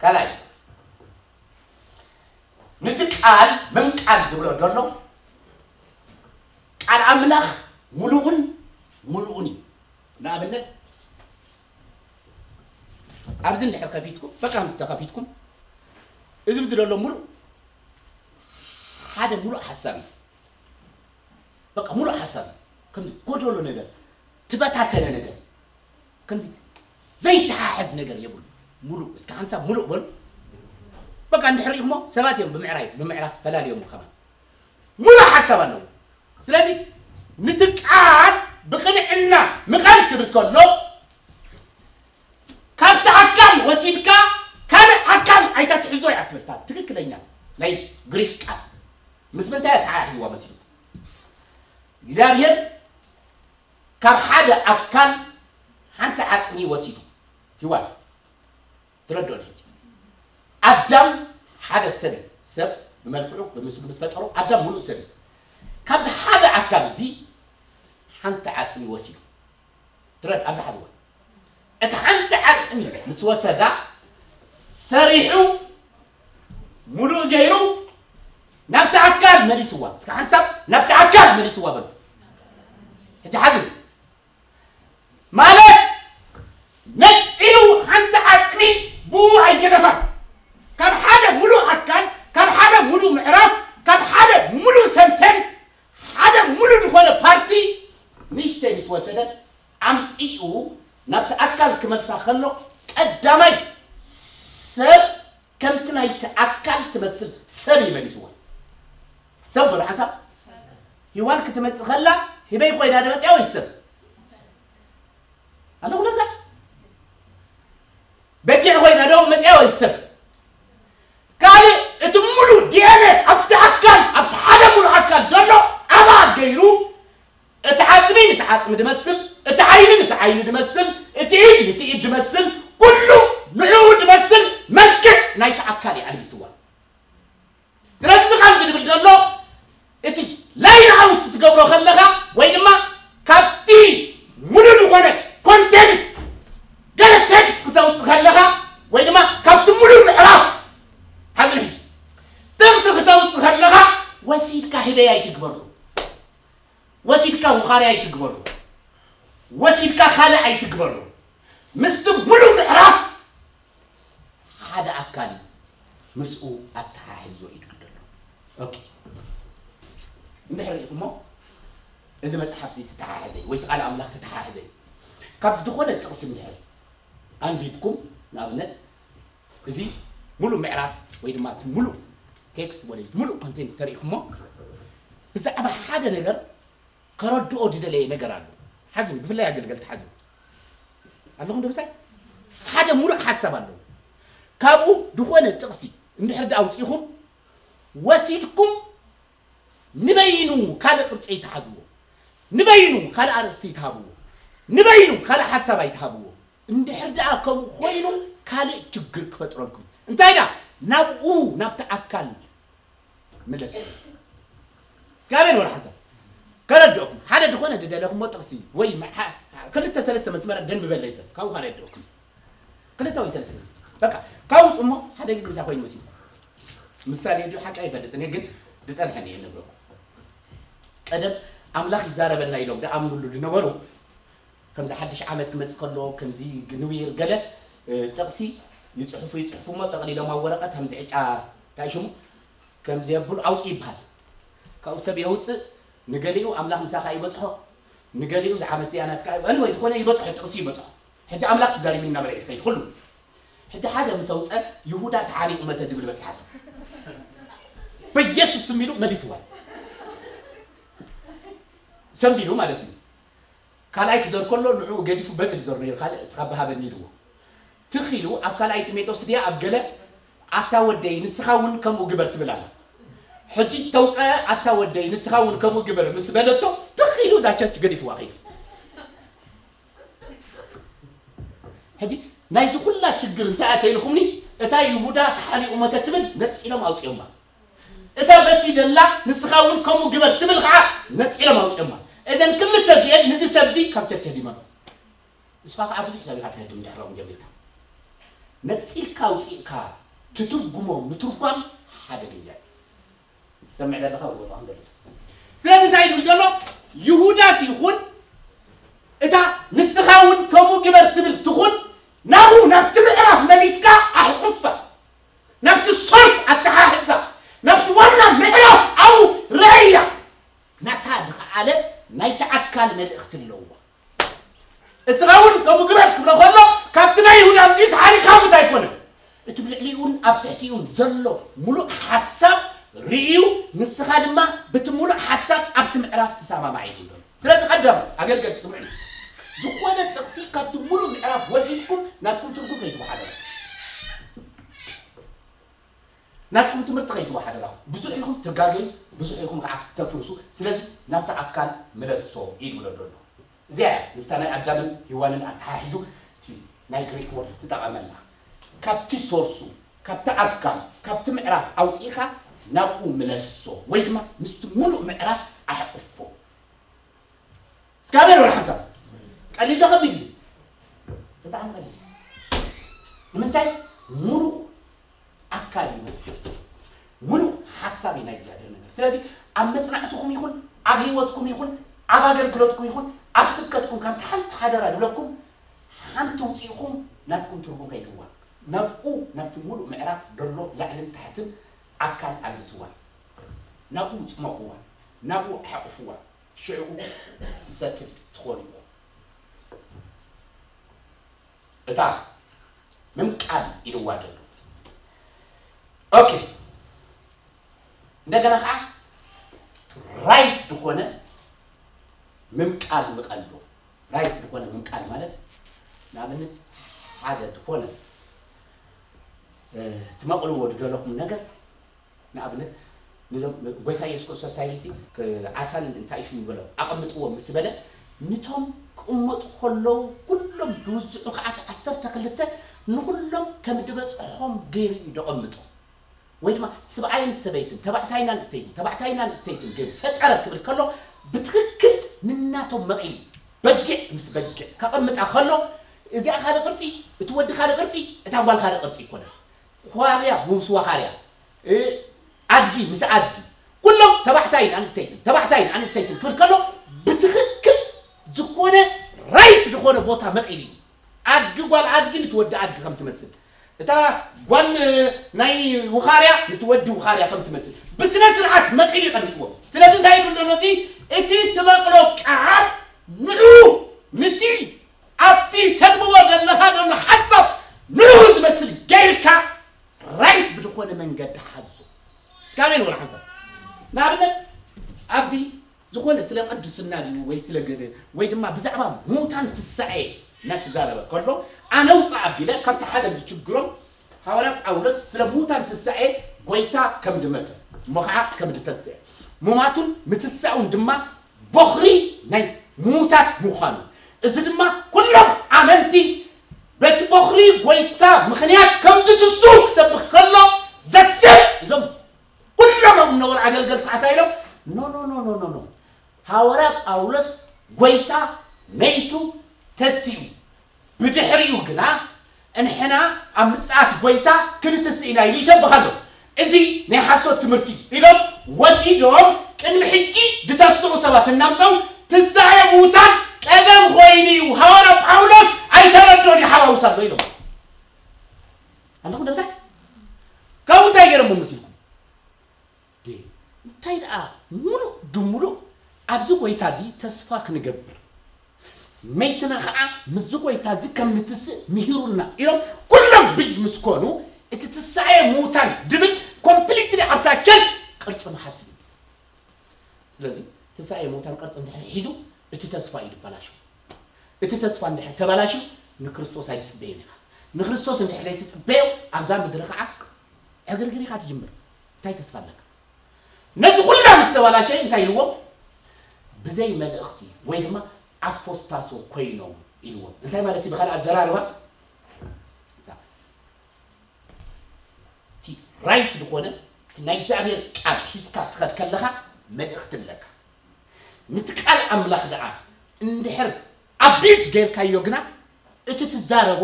ካልኣይ ነቲ ቃል ምንቃል ዝብሎ ዘሎ ቃል ኣምላኽ ሙሉእን ሙሉእን እዩ። ንኣብነት ኣብዚ እንድሕር ከፊትኩም በቃ ምስ ተኸፊትኩም እዚ ምስ ዘሎ ሙሉእ ሓደ ሙሉእ ሓሳብ እዩ። በቃ ሙሉእ ሓሳብ እዩ። ከም ጎደሎ ነገር ትበታተነ ነገር ከምዚ ዘይተሓሕዝ ነገር የብሉ። ሙሉእ እስከ ሓንሳብ ሙሉእ በሉ። በቃ እንድሕር ኢኹሞ ሰባት እዮም ብምዕራይ ብምዕራፍ ፈላልዮሞ ከማን ሙሉእ ሓሳብ ኣለዎ። ስለዚ ንትቃል ብቕንዕና ምቓል ክብል ከሎ ካብቲ ኣካል ወሲድካ ካልእ ኣካል ኣይተትሕዞ እያ ትብልታ ትክክለኛ ናይ ግሪክ ቃል። ምስ ምንታይ ኣተሓሒዝዋ መሲሉ እግዚኣብሔር ካብ ሓደ ኣካል ሓንቲ ዓፅሚ ወሲዱ ሂዋን ትረድኦ ሕጂ ኣዳም ሓደ ሰብ እዩ። ሰብ ብመልክዑ ብምስሉ ምስ ፈጠሮ ኣዳም ሙሉእ ሰብ እዩ። ካብዚ ሓደ ኣካል እዚ ሓንቲ ዓፅሚ ወሲዱ ትረድ ኣብዚ ሓደ እዋን እቲ ሓንቲ ዓፅሚ ምስ ወሰዳ ሰሪሑ ሙሉእ ገይሩ ናብቲ ኣካል መሊስዋ። እስከ ሓንሳብ ናብቲ ኣካል መሊስዋ በሉ። ሕጂ ሓዚ ማለት ነፂሉ ሓንቲ ዓፅሚ ብኡ ኣይገደፋን። ካብ ሓደ ሙሉእ ኣካል ካብ ሓደ ሙሉእ ምዕራፍ ካብ ሓደ ሙሉእ ሰንተንስ ሓደ ሙሉእ ዝኾነ ፓርቲ ንእሽተይ ምስ ወሰደ ኣምፂኡ ናብቲ ኣካል ክመልሳ ከሎ ቀዳማይ ሰብ ከምቲ ናይቲ ኣካል ትመስል ሰብ እዩ መሊስዋ። ሰብ በሉ ሓንሳብ ሂዋን ክትመፅእ ከላ ህበይ ኮይና ዶ መፅያ ወይ ሰብ ኣለኹ ነብዛ በጊዕ ኮይና ዶ መፅያ ወይ ሰብ ካልእ እቲ ሙሉ ዲኤንኤ ኣብቲ ኣካል ኣብቲ ሓደ ሙሉ ኣካል ዘሎ ኣባ ገይሩ እቲ ዓፅሚ ንቲ ዓፅሚ ድመስል እቲ ዓይኒ ንቲ ዓይኒ ድመስል እቲ ኢድ ንቲ ኢድ ድመስል ኩሉ ንዕኡ ድመስል መልክዕ ናይቲ ኣካል እዩ ኣልቢስዋ። ስለዚ እዚ ቃል ዝብል ዘሎ እቲ ላይን ኣውት ክትገብሮ ከለኻ ወይ ድማ ካብቲ ሙሉ ዝኾነ ኮንቴንስ ገለ ቴክስት ክተውፅእ ከለኻ ወይ ድማ ካብቲ ሙሉ ምዕራፍ ሓዚ ሕጂ ጥቕሲ ክተውፅእ ከለኻ ወሲድካ ህበይ ኣይትግበሩ። ወሲድካ ውኻርያ ኣይትግበሩ። ወሲድካ ካልእ ኣይትግበሩ። ምስቲ ሙሉ ምዕራፍ ሓደ ኣካል እዩ። ምስኡ ኣተሓሕዞ እዩ ድግደሎ። ኦኬ እንድሕር ርኢኹሞ እዚ መፅሓፍ እዚ ትተሓሕዘ ወይ ቃል ኣምላኽ ትተሓሕዘ ካብ ዝኾነ ጥቕሲ እንድሕር ኣንቢብኩም ንኣብነት እዚ ሙሉእ ምዕራፍ ወይ ድማ እቲ ሙሉእ ቴክስት ወይ ሙሉእ ኮንቴንት ተሪኢኹሞ ብዛዕባ ሓደ ነገር ከረድኦ ዝደለየ ነገር ኣሎ። ሓዝኒ ብፍላይ ኣገልገልቲ ሓዝኒ ኣለኹም ዶ ምሳይ ሓደ ሙሉእ ሓሳብ ኣለዎ። ካብኡ ዝኾነ ጥቕሲ እንድሕር ዳ ኣውፂኹም ወሲድኩም ንበይኑ ካልእ ቅርፂ ይትሓዝዎ፣ ንበይኑ ካልእ ኣርእስቲ ይትሃብዎ፣ ንበይኑ ካልእ ሓሳብ ኣይትሃብዎ። እንድሕር ደኣ ከምኡ ኮይኑ ካልእ ችግር ክፈጥረልኩም እንታይ ደኣ ናብኡ ናብቲ ኣካል ምለሱ። እስካበን ወላ ሓንሳብ ከረድኦኩም ሓደ ድኾነ ድደለኹሞ ጥቕሲ ወይ ክልተ ሰለስተ መስመራት ደንብበለይ ሰብ ካብኡ ከረድኦኩም። ክልተ ወይ ሰለስተ ግዜ በቃ ካውፅ እሞ ሓደ ግዜ እንታይ ኮይኑ መሲሉ ምሳሌ ድዩ ሓቂ ኣይፈልጥን እየ ግን ዝፀንሐኒ እየ ነግረኩም። ቀደም ኣምላኽ ይዛረበና ኢሎም ድኣምኑሉ ዝነበሩ ከምዚ ሓድሽ ዓመት ክመፅእ ከሎ ከምዚ ንዊር ገለ ጥቕሲ ይፅሕፉ ይፅሕፉ እሞ ጠቕሊሎም ኣብ ወረቐት ከምዚ ዕጫ እንታይ ሽሙ ከምዚ የብሉ ኣውፅእ ይበሃል። ካብኡ ሰብ የውፅእ ንገሊኡ ኣምላኽ ምሳኻ ይበፅሖ ንገሊኡ ዝዓመፅ እያ ናትካ። ኣንወይ ዝኾነ ይበፅሖ፣ ጥቕሲ ይበፅሖ። ሕጂ ኣምላኽ ትዛሪብኒ እናበለ እዩ ትኸይድ ኩሉ። ሕጂ ሓደ ምስ ኣውፀ፣ ይሁዳ ተሓኒቑ መተ ድብል በፂሓቶ። በኢየሱስ ስም ኢሉ መሊስዋ። ሰንቢዱ ማለት እዩ። ካልኣይ ክዘር ከሎ ንዕኡ ገዲፉ በዚ ዝዘር ነይሩ፣ ካልእ እስኻ ብሃበኒ ኢልዎ። ትኽ ኢሉ ኣብ ካልኣይ ጢሞቴዎስ ድያ ኣብ ገለ፣ ኣታ ወደይ ንስኻ እውን ከምኡ ግበር ትብል ኣላ። ሕጂ ተውፀ፣ ኣታ ወደይ ንስኻ እውን ከምኡ ግበር ምስ በለቶ፣ ትኽ ኢሉ እዛ ቸርች ገዲፍዋ ከይዱ። ሕጂ ናይዚ ኩላ ችግር እንታይ ኣተይልኩምኒ? እታ ይሁዳ ተሓኒቑ መተ ትብል ነፂሎም ኣውፂኦማ። እታ በቲ ደላ ንስኻ እውን ከምኡ ግበር ትብል ከዓ ነፂሎም ኣውፂኦማ። እዘን ክልተ እዚአን ንዚ ሰብዚ ካብ ቸርች ኣህዲመኖ። ንስኻ ከዓ ብዙሕ ሰብ ኢኻ ትህድም ድሕሮም ጀሚርካ። ነፂልካ ኣውፂእካ ትትርጉሞ ምትርጓም ሓደገኛ እዩ። ዝሰምዕ ደለኻ ወጣ ክንገልጽ። ስለዚ እንታይ ይብል ዘሎ? ይሁዳስ ይኹን እታ ንስኻ እውን ከምኡ ግበር ትብል ትኹን፣ ናብኡ ናብቲ ምዕራፍ መሊስካ ኣሕቁፋ። ናብቲ ሶርስ ኣተሓሕዛ፣ ናብቲ ዋና ምዕራፍ ኣብኡ ረእያ። ናታ ድኸኣለ ናይቲ ኣካል መልእኽቲ ኣለዎ። እስኻ እውን ከምኡ ግበር ክብሎ ከሎ ካብቲ ናይ ይሁዳ ኣምፅኡ ተሓሪኻ ምት ኣይኮነን። እቲ ብልዕሊኡን ኣብ ትሕቲኡን ዘሎ ሙሉእ ሓሳብ ርእዩ፣ ንስኻ ድማ ብቲ ሙሉእ ሓሳብ ኣብቲ ምዕራፍ ትሰማማዕ ኢሉ ኣሎ። ስለዚ ቀዳሞት ኣገልገልቲ ስምዑ፣ ዝኾነ ጥቕሲ ካብቲ ሙሉእ ምዕራፍ ወሲድኩም ናትኩም ትርጉም ከይትወሓደሩ። ናትኩም ትምህርቲ ከይትወሓደራኹም። ብዙሕ ኢኹም ትጋገዩ፣ ብዙሕ ኢኹም ከዓ ተፍርሱ። ስለዚ ናብቲ ኣካል ምለሶ እዩ ዝብሎ ዘሎ። እዚኣ እያ ምስታ ናይ ኣዳምን ሂዋንን ኣተሓሒዙ እቲ ናይ ግሪክ ወርድ ትጠቐመላ። ካብቲ ሶርሱ፣ ካብቲ ኣካል፣ ካብቲ ምዕራፍ ኣውፂእኻ ናብኡ ምለሶ፣ ወይ ድማ ምስቲ ሙሉእ ምዕራፍ ኣሕቁፎ። እስካብ ወላ ሓንሳብ ቀሊል ዶ ከቢድ እዩ? ብጣዕሚ ቀሊል። ንምንታይ? ሙሉእ ኣካል እዩ መፅሓፍ፣ ሙሉእ ሓሳብ እዩ ናይ እግዚኣብሔር ነገር። ስለዚ ኣብ መፅናዕትኹም ይኹን ኣብ ህይወትኩም ይኹን ኣብ ኣገልግሎትኩም ይኹን ኣብ ስብከትኩም ከምቲ ሓንቲ ሓደራ ድብለኩም፣ ሓንቲ ውፅኢኹም ናትኩም ትርጉም ከይትዋ፣ ናብኡ ናብቲ ሙሉእ ምዕራፍ ደሎ ላዕልን ታሕትን ኣካል ኣልብስዋ፣ ናብኡ ፅመቕዋ፣ ናብኡ ኣሕቕፍዋ። ሽዕኡ ሰትል ትኾኑ ኢኹም። እታ ምምቃል ኢልዋ ዘሎ። ኦኬ፣ እንደገና ከዓ ራይት ዝኾነ ምምቃል ምቐሎ። ራይት ዝኾነ ምምቃል ማለት ንኣብነት ሓደ ዝኾነ ትመቕልዎ ዝደለኹም ነገር ንኣብነት ንዞም ጎይታ የሱስ ክርስቶስ እንታይ ኢሉ ዓሳንን እንታይ ሽሙ በሎ ኣቐምጥዎ ምስ በለ፣ ንቶም ክቕመጡ ከለዉ ኩሎም ድውዝዑ ከዓት ዓሰርተ ክልተ ንኹሎም ከም ድበፅሖም ገይሩ እዩ ደቐምጦ። ወይ ድማ ስብኣይን ሰበይትን ተባዕታይና ንእስተይትን ተባዕታይና ንእስተይትን ገይሩ ፈጠረ ክብል ከሎ ብትክክል ንናቶም መቒሉ በጊዕ ምስ በጊዕ ከቐምጣ ከሎ እዚኣ ካልእ ቅርፂ፣ እቲ ወዲ ካልእ ቅርፂ፣ እታ ጓል ካልእ ቅርፂ ይኮነ። ኳርያ ምስ ዋኻርያ፣ ኣድጊ ምስ ኣድጊ፣ ኩሎም ተባዕታይን ኣንስተይትን ተባዕታይን ኣንስተይትን ክብል ከሎ ብትኽክል ዝኾነ ራይት ዝኾነ ቦታ መቒሉ እዩ። ኣድጊ ጓል ኣድጊ ንትወዲ ኣድጊ ከም ትመስል፣ እታ ጓል ናይ ውኻርያ ንትወዲ ውኻርያ ከም ትመስል ብስነ ስርዓት መቒሉ ይቐምጥዎ። ስለዚ እንታይ ይብል ዘሎ እዚ? እቲ ትመቕሎ ቃል ንዑ ንቲ ኣብቲ ተንብቦ ዘለኻ ዘሎ ሓሳብ ንዑ ዝመስል ገይርካ ራይት ብዝኾነ መንገዲ ሓዞ። እስካብ ኣሜን ወላ ሓንሳብ። ንኣብነት ኣብዚ ዝኾነ ስለ ቅድስና ድዩ ወይ ስለ ገለ ወይ ድማ ብዛዕባ ሙታን ትሳኤ እናተዛረበ ከሎ ኣነ ውፃእ ኣቢለ ካብቲ ሓደ ዝችግሮም ሃዋርያ ጳውሎስ ስለ ሙታን ትሳኤ ጎይታ ከም ድመተ እሞ ከዓ ከም ድተስአ ሙማቱን ምትሳኡን ድማ ቦኽሪ ናይ ምዉታት ምዃኑ፣ እዚ ድማ ኩሎም ኣመንቲ በቲ ቦኽሪ ጐይታ ምኽንያት ከም ዝትስኡ ክሰብኽ ከሎ ዘስብ እዞም ኩሎም ኣብ ነበሩ ኣገልገልቲ ኣታ ኢሎም ኖ ኖ ኖ ኖ ኖ ኖ ሃዋርያ ጳውሎስ ጐይታ መይቱ ተሲኡ ብድሕሪኡ ግና እንሕና ኣብ ምጽኣት ጐይታ ክንትስእ ኢና ኢሉ ይሰብኽ ኣሎ። እዚ ናይ ሓሶት ትምህርቲ ኢሎም ወሲዶም ቅድሚ ሕጂ ዝተስኡ ሰባት እናምፀው ትንሳኤ ምዉታን ቀደም ኾይኑ እዩ፣ ሃዋርያ ጳውሎስ ኣይተረድኦን እዩ፣ ሓዋውስ ኣሎ ኢሎም። ኣለኹም ደምታይ ካብኡ እንታይ ገይሮም መሲልኩም? እንታይ ደኣ ምሉእ ድምሉእ ኣብዚ ጐይታ እዚ ተስፋ ክንገብር መይትና ኸዓ ምስዚ ጐይታ እዚ ከም ንትስእ ምሂሩና ኢሎም ኩሎም ብይ ምስ ኮኑ፣ እቲ ትንሳኤ ምዉታን ድብል ኮምፕሊትሊ ኣብታ ቸርች ቅርጺ ምሓዝ እዩ። ስለዚ ትንሳኤ ምዉታን ቅርጺ እንድሕር ሒዙ እቲ ተስፋ እዩ ዝበላሾ። እቲ ተስፋ እንድሕር ተበላሽዩ ንክርስቶስ ኣይትጽበዮን ኢኻ። ንክርስቶስ እንድሕር ዘይትጽበዮ ኣብዛ ምድሪ ኸዓ ዕግርግር ኢኻ ትጅምር። እንታይ ተስፋ ኣለካ? ነዚ ኩላ ምስ ተበላሸየ እንታይ ኢልዎም? ብዘይ መልእኽቲ ወይ ድማ ኣፖስታሶ ኮይኖም ኢልዎም። እንታይ ማለት እዩ ብኻልእ ኣዘራርባ? እቲ ራይት ዝኾነ እቲ ናይ እግዚኣብሔር ቃል ሒዝካ ትኸድ ከለኻ መልእኽቲ ኣለካ። ነቲ ቃል ኣምላኽ ደኣ እንድሕር ኣቢዩዝ ጌርካዮ ግና እቲ ትዛረቦ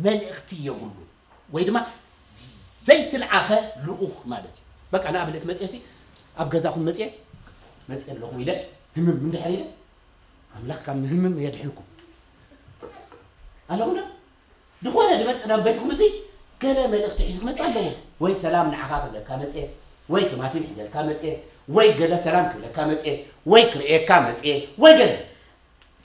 መልእኽቲ የብሉን ወይ ድማ ዘይትልኣኸ ልኡኽ ማለት እዩ። በቃ ንኣብነት መፅኤ ሲ ኣብ ገዛኹም መፅኤ መፅኤ ኣለኹ ኢለ ህምም እንድሕር ኢለ ኣምላኽ ካብ ምህምም የድሕንኩም ኣለኹ ዶ? ዝኾነ ዝመጽእ ናብ ቤትኩም እዚ ገለ መልእኽቲ ሒዙ ክመጽእ ኣለዎ። ወይ ሰላም ንዓኻ ክብለካ መጽኤ፣ ወይ ቲማቲም ሒዘልካ መጽኤ፣ ወይ ገለ ሰላም ክብለካ መጽኤ፣ ወይ ክርእየካ መጽኤ፣ ወይ ገለ።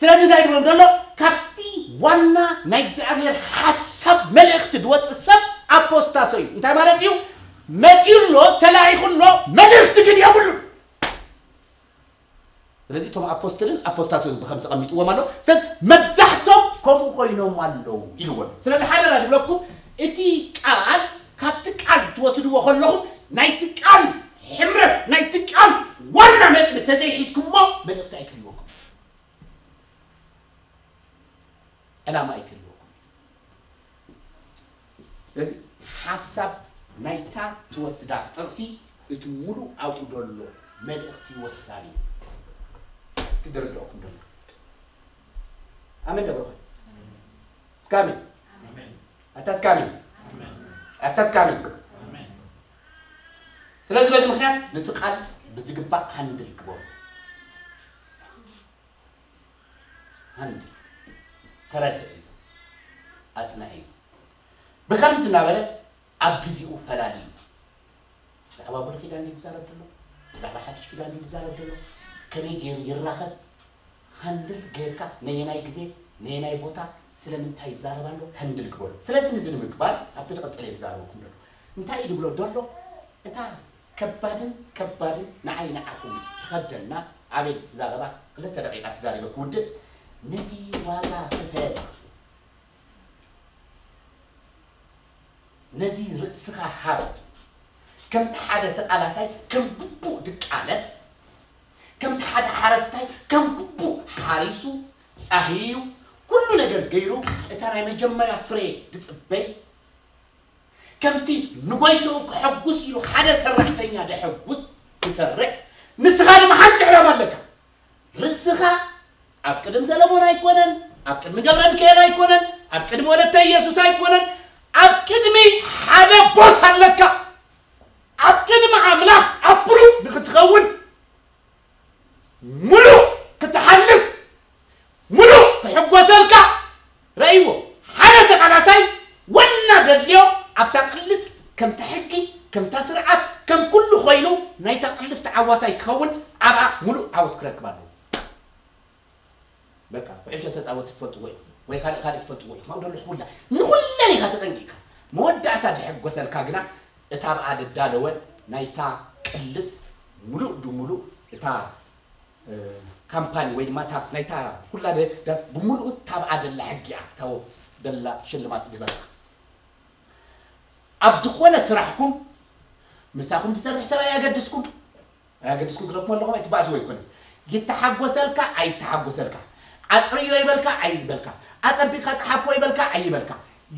ስለዚ እንታይ ይብሎም ዘሎ? ካብቲ ዋና ናይ እግዚኣብሔር ሓሳብ መልእኽቲ ዝወጽእ ሰብ ኣፖስታሶ እዩ። እንታይ ማለት እዩ? መጺኡ ኣሎ፣ ተላኢኹ ኣሎ፣ መልእኽቲ ግን የብሉን። ስለዚ እቶም ኣፖስትልን ኣፖስታስዮን ብኸም ተቐሚጥዎም ኣሎ። ስለዚ መብዛሕቶም ከምኡ ኮይኖም ኣለዉ ኢልዎም። ስለዚ ሓደራ ዝብለኩም እቲ ቃል ካብቲ ቃል ትወስድዎ ከለኹም ናይቲ ቃል ሕምረት ናይቲ ቃል ዋና ነጥቢ ተዘይሒዝኩሞ መልእኽቲ ኣይክህልወኩም። ዕላማ ኣይክህልወኩም። ስለዚ ሓሳብ ናይታ ትወስዳ ጥቕሲ እቲ ሙሉእ ኣብኡ ዘሎ መልእኽቲ ወሳኒ እዩ። እስኪ ደርድኦኩም ደሎ ኣመን ደብርኾ እስካሚን ኣታ እስካሚን ኣታ እስካሚን ስለዚ በዚ ምክንያት ነቲ ቃል ብዝግባእ ሃንድል ግበሩ። ሃንድል ተረድእ እዩ ኣፅንዐ እዩ። ብኸምዚ እናበለ ኣብ ግዜኡ ፈላሊ እዩ። ብዛዕባ ብሉይ ኪዳን ድዩ ዝዛረብ ዘሎ? ብዛዕባ ሓድሽ ኪዳን ድዩ ዝዛረብ ዘሎ? ከመይ ገይሩ ይራኸብ? ሃንድል ጌርካ ነየናይ ግዜ ነየናይ ቦታ ስለምንታይ ይዛረብ ኣሎ ሃንድል ግበሩ። ስለዚ ንዚ ንምግባር ኣብቲ ዝቐጸለ ይዛረበኩም ዘሎ እንታይ እዩ ዝብሎ ዘሎ እታ ከባድን ከባድን ንዓይ ንዓኹም ትኸብደና ኣቤል ትዛረባ ክልተ ደቂቃ ተዛሪበ ክውድእ ነዚ ዋጋ ክፈል ነዚ ርእስኻ ሃብ። ከምቲ ሓደ ተቓላሳይ ከም ግቡእ ድቃለስ፣ ከምቲ ሓደ ሓረስታይ ከም ግቡእ ሓሪሱ፣ ጻህዩ፣ ኩሉ ነገር ገይሩ እታ ናይ መጀመርያ ፍሬ ድጽበይ፣ ከምቲ ንጎይትኡ ክሐጉስ ኢሉ ሓደ ሰራሕተኛ ደሐጉስ ክሰርዕ፣ ንስኻ ድማ ሓንቲ ዕላማ ኣለካ። ርእስኻ ኣብ ቅድሚ ሰለሞን ኣይኮነን፣ ኣብ ቅድሚ ገብረ ሚካኤል ኣይኮነን፣ ኣብ ቅድሚ ወለተ ኢየሱስ ኣይኮነን፣ ኣብ ቅድሚ ሓደ ቦስ ኣለካ። ኣብ ቅድሚ ኣምላኽ ኣፕሩቭ ንክትኸውን ሙሉእ ክትሓልፍ ሙሉእ ክሕጎሰልካ ረእይዎ። ሓደ ተቓላሳይ ዋና ደድልዮ ኣብታ ቅልስ ከምታ ሕጊ ከምታ ስርዓት ከም ኩሉ ኮይኑ ናይታ ቅልስ ተዓዋታይ ክኸውን ኣብኣ ሙሉእ ዓወት ክረክብ ኣለዎ። በቃ ኩዕሾ ተፃወት ትፈልጥዎ እዩ ወይ ካልእ ካልእ ትፈልጥዎ እዩ ማው ደሎ ኩላ ንኩለን ኢኻ ተጠንቂካ መወዳእታ ድሕጎሰልካ ግና እታ ኣብኣ ደዳለወ ናይታ ቅልስ ሙሉእ ድሙሉእ እታ ካምፓኒ ወይ ድማ እታ ናይታ ኩላ ብሙሉእ እታ ኣብኣ ደላ ሕጊ እያ እታ ደላ ሽልማት ድበካ ኣብ ዝኾነ ስራሕኩም ምሳኹም ትሰርሕ ሰብ ኣየገድስኩም ኣያገድስኩም ክለኩም ኣለኹም ኣይትባእስዎ ኣይኮነን። ይተሓጎሰልካ ኣይተሓጎሰልካ፣ ኣፅርዮ ይበልካ ኣይበልካ፣ ኣፀቢቕካ ፀሓፎ ይበልካ ኣይበልካ፣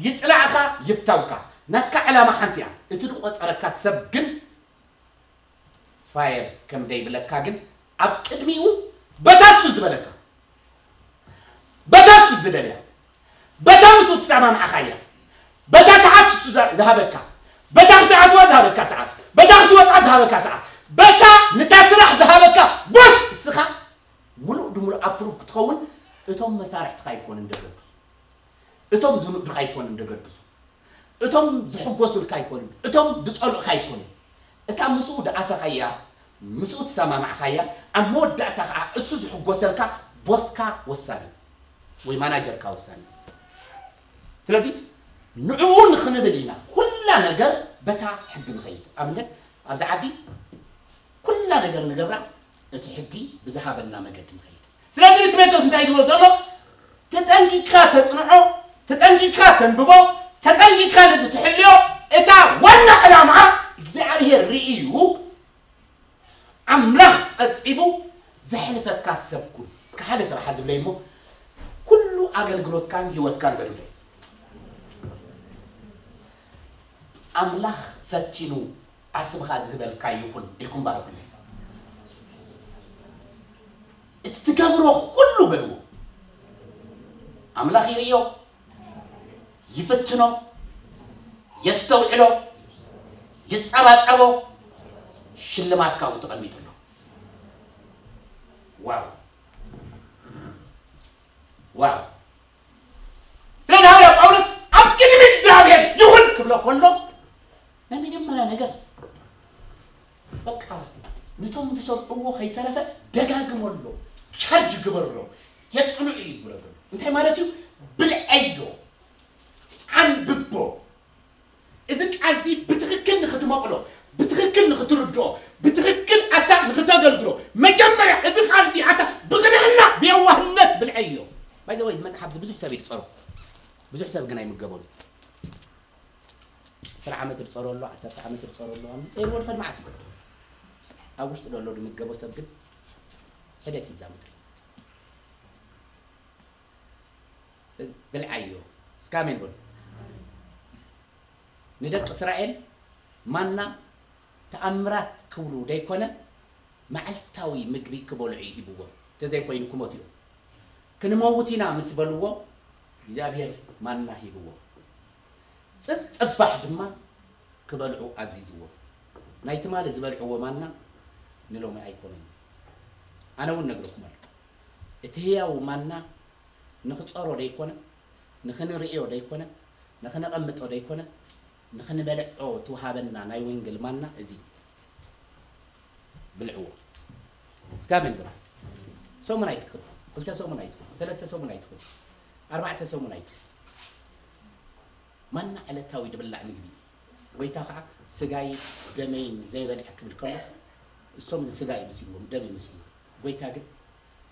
ይፅላእኻ ይፍታውካ፣ ናትካ ዕላማ ሓንቲ እያ። እቲ ዝቆፀረካ ሰብ ግን ፋየር ከም ደይብለካ ግን ኣብ ቅድሚኡ በታ እሱ ዝበለካ በታ እሱ ዝደልያ በታ ምስኡ ትሰማምዓኻያ በታ ሰዓት እሱ ዝሃበካ በታ ክትኣትዋ ዝሃበካ ሰዓት በታ ክትወፃ ዝሃበካ ሰዓት በታ ንታ ስራሕ ዝሃበካ ቦስ እስኻ ሙሉእ ድሙሉእ ኣፕሩቭ ክትኸውን እቶም መሳርሕትኻ ኣይኮኑን ደገድሱ እቶም ዝንእዱኻ ኣይኮኑን ደገድሱ እቶም ዝሕጎሱልካ ኣይኮኑን እቶም ዝፀልኡኻ ኣይኮኑን እታ ምስኡ ድኣተኻያ ምስኡ ትሰማማዕኻያ ኣብ መወዳእታ ከዓ እሱ ዝሕጎሰልካ ቦስካ ወሳኒ ወይ ማናጀርካ ወሳኒ። ስለዚ ንዕኡ ንኽንብል ኢና ኩላ ነገር በታ ሕጊ ንኸይድ። ኣብነት ኣብዚ ዓዲ ኩላ ነገር ንገብራ እቲ ሕጊ ብዝሃበና መገዲ ንኸይድ። ስለዚ ንጢሞቴዎስ እንታይ ይብሎ ዘሎ? ተጠንቂቕካ ተጽንዖ፣ ተጠንቂቕካ ተንብቦ፣ ተጠንቂቕካ ነዚ ትሕልዮ። እታ ዋና ዕላማ እግዚኣብሔር ርእዩ ኣምላኽ ጸብጺቡ ዘሕልፈካ ሰብ ኩን። እስከ ሓደ ሰብ ሓዚ ብለይ እሞ፣ ኩሉ ኣገልግሎትካን ህይወትካን በሉለይ። ኣምላኽ ፈቲኑ ዓስብኻ ዝህበልካ ይኹን ኢልኩም ባርኩለይ። እቲ ትገብሮ ኩሉ በልዎ። ኣምላኽ ይርእዮ፣ ይፍትኖ፣ የስተውዕሎ፣ ይጸባጸቦ፣ ሽልማት ካብኡ ተቐሚጡ ኣሎ። ዋው! ዋው! ስለዚ ሃዋርያ ጳውሎስ ኣብ ቅድሚ እግዚኣብሔር ይኹን ክብሎ ከሎ ናይ መጀመርያ ነገር በቃ ንቶም ዝሰምዕዎ ከይተረፈ ደጋግመሎ፣ ቻርጅ ግበሮ፣ የጽንዑ ይብሎ። እንታይ ማለት እዩ? ብልዐዮ፣ ኣንብቦ። እዚ ቃል እዚ ብትኽክል ንኽትመቕሎ፣ ብትኽክል ንኽትርድኦ፣ ብትኽክል ኣታ ንኽተገልግሎ መጀመርያ እዚ ቃል እዚ ኣታ ብቕንዕና ብየዋህነት ብልዐዮ። ባይ ዘ ወይ እዚ መጽሓፍ እዚ ብዙሕ ሰብ ይድጸሮ፣ ብዙሕ ሰብ ግን ኣይምገበሉ። ዕስራ ዓመት ድጸሮ ኣሎ፣ ዓሰርተ ዓመት ድጸሮ ኣሎ። ኣብዚ ጸይርዎ ድኸድ መዓት እዩ። ኣብ ውሽጢ ደሎ ድምገቦ ሰብ ግን ሕደት እዩ እዛ ምድሪ። ብልዓዮ። እስከ ኣሜን በሉ። ንደቂ እስራኤል ማና ተኣምራት ክብሉ ደይኮነ መዓልታዊ ምግቢ ክበልዑ እዩ ሂብዎም። እንተዘይኮይኑ ክሞቱ እዮም። ክንመውት ኢና ምስ በልዎ እግዚኣብሔር ማና ሂብዎም። ጽጽባሕ ድማ ክበልዑ ኣዚዝዎም። ናይ ትማሊ ዝበልዕዎ ማና ንሎሚ ኣይኮነን። ኣነ እውን ነግረኩም ኣለኹ። እቲ ህያው ማና ንኽጸሮ ደይኮነ፣ ንኽንርእዮ ደይኮነ፣ ንኽነቐምጦ ደይኮነ፣ ንኽንበልዖ ትውሃበና ናይ ወንጌል ማና እዚ ብልዕዎ። እስካብ እንግባ ሰሙን ኣይትኽብ፣ ክልተ ሰሙን ኣይትኽብ፣ ሰለስተ ሰሙን ኣይትኽብ፣ ኣርባዕተ ሰሙን ኣይትኽብ። ማና ዕለታዊ ድብላዕ ምግቢ እዩ። ጎይታ ኸዓ ስጋይ ደመይን ዘይበልዐ ክብል ከሎ እሶም እዚ ስጋ እዩ መሲልዎም፣ ደም እዩ መሲልዎም። ጎይታ ግን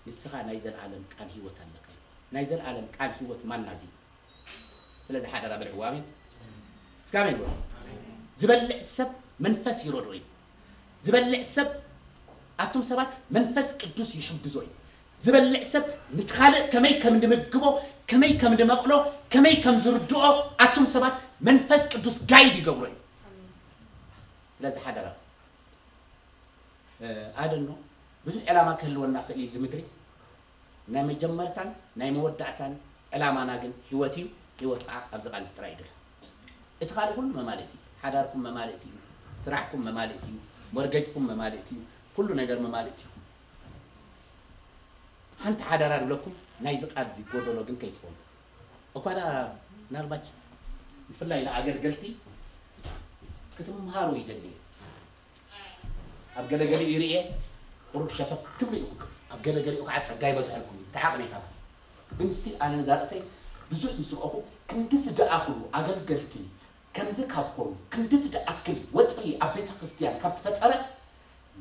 ንስኻ ናይ ዘለኣለም ቃል ህይወት ኣለካ እዩ። ናይ ዘለኣለም ቃል ህይወት ማና እዚ። ስለዚ ሓደራ ብልዕዎ። ኣሜን። እስከ ኣሜን በሉ። ዝበልዕ ሰብ መንፈስ ይረድኦ እዩ። ዝበልዕ ሰብ ኣቱም ሰባት መንፈስ ቅዱስ ይሕግዞ እዩ። ዝበልዕ ሰብ ንትኻልእ ከመይ ከም ድምግቦ፣ ከመይ ከም ድመቕሎ፣ ከመይ ከም ዝርድኦ ኣቱም ሰባት መንፈስ ቅዱስ ጋይድ ይገብሮ እዩ። ስለዚ ሓደራ ኣደኖ ብዙሕ ዕላማ ክህልወና ክእል እዩ እዚ ምድሪ። ናይ መጀመርታን ናይ መወዳእታን ዕላማና ግን ህይወት እዩ። ህይወት ከዓ ኣብዚ ቃል እዚ ጥራይ ይድረ። እቲ ካልእ ኩሉ መማልእቲ እዩ። ሓዳርኩም መማልእቲ እዩ። ስራሕኩም መማልእቲ እዩ። ሞርገጅኩም መማልእቲ እዩ። ኩሉ ነገር መማልእቲ እዩ። ሓንቲ ሓደራ ንብለኩም፣ ናይዚ ቃል እዚ ጎደሎ ግን ከይትኾኑ። እኳ ደኣ ምናልባት ብፍላይ ንኣገልገልቲ ክትምሃሩ ይደሊ እየ። ኣብ ገለገሊኡ ይርኤ ቁሩብ ሸፈፍ ትብሉ ኢኹም። ኣብ ገለገሊኡ ከዓ ጸጋ ይበዝሐልኩም እዩ። ተዓቕሚ ካብ ግን ስቲል ኣነ ነዛ ርእሰይ ብዙሕ ምስ ረእኹ ክንድዚ ደኣኽሉ ኣገልገልቲ ከምዚ ካብ ኮኑ ክንድዚ ደኣክል ወጥሪ ኣብ ቤተ ክርስቲያን ካብ ተፈጸረ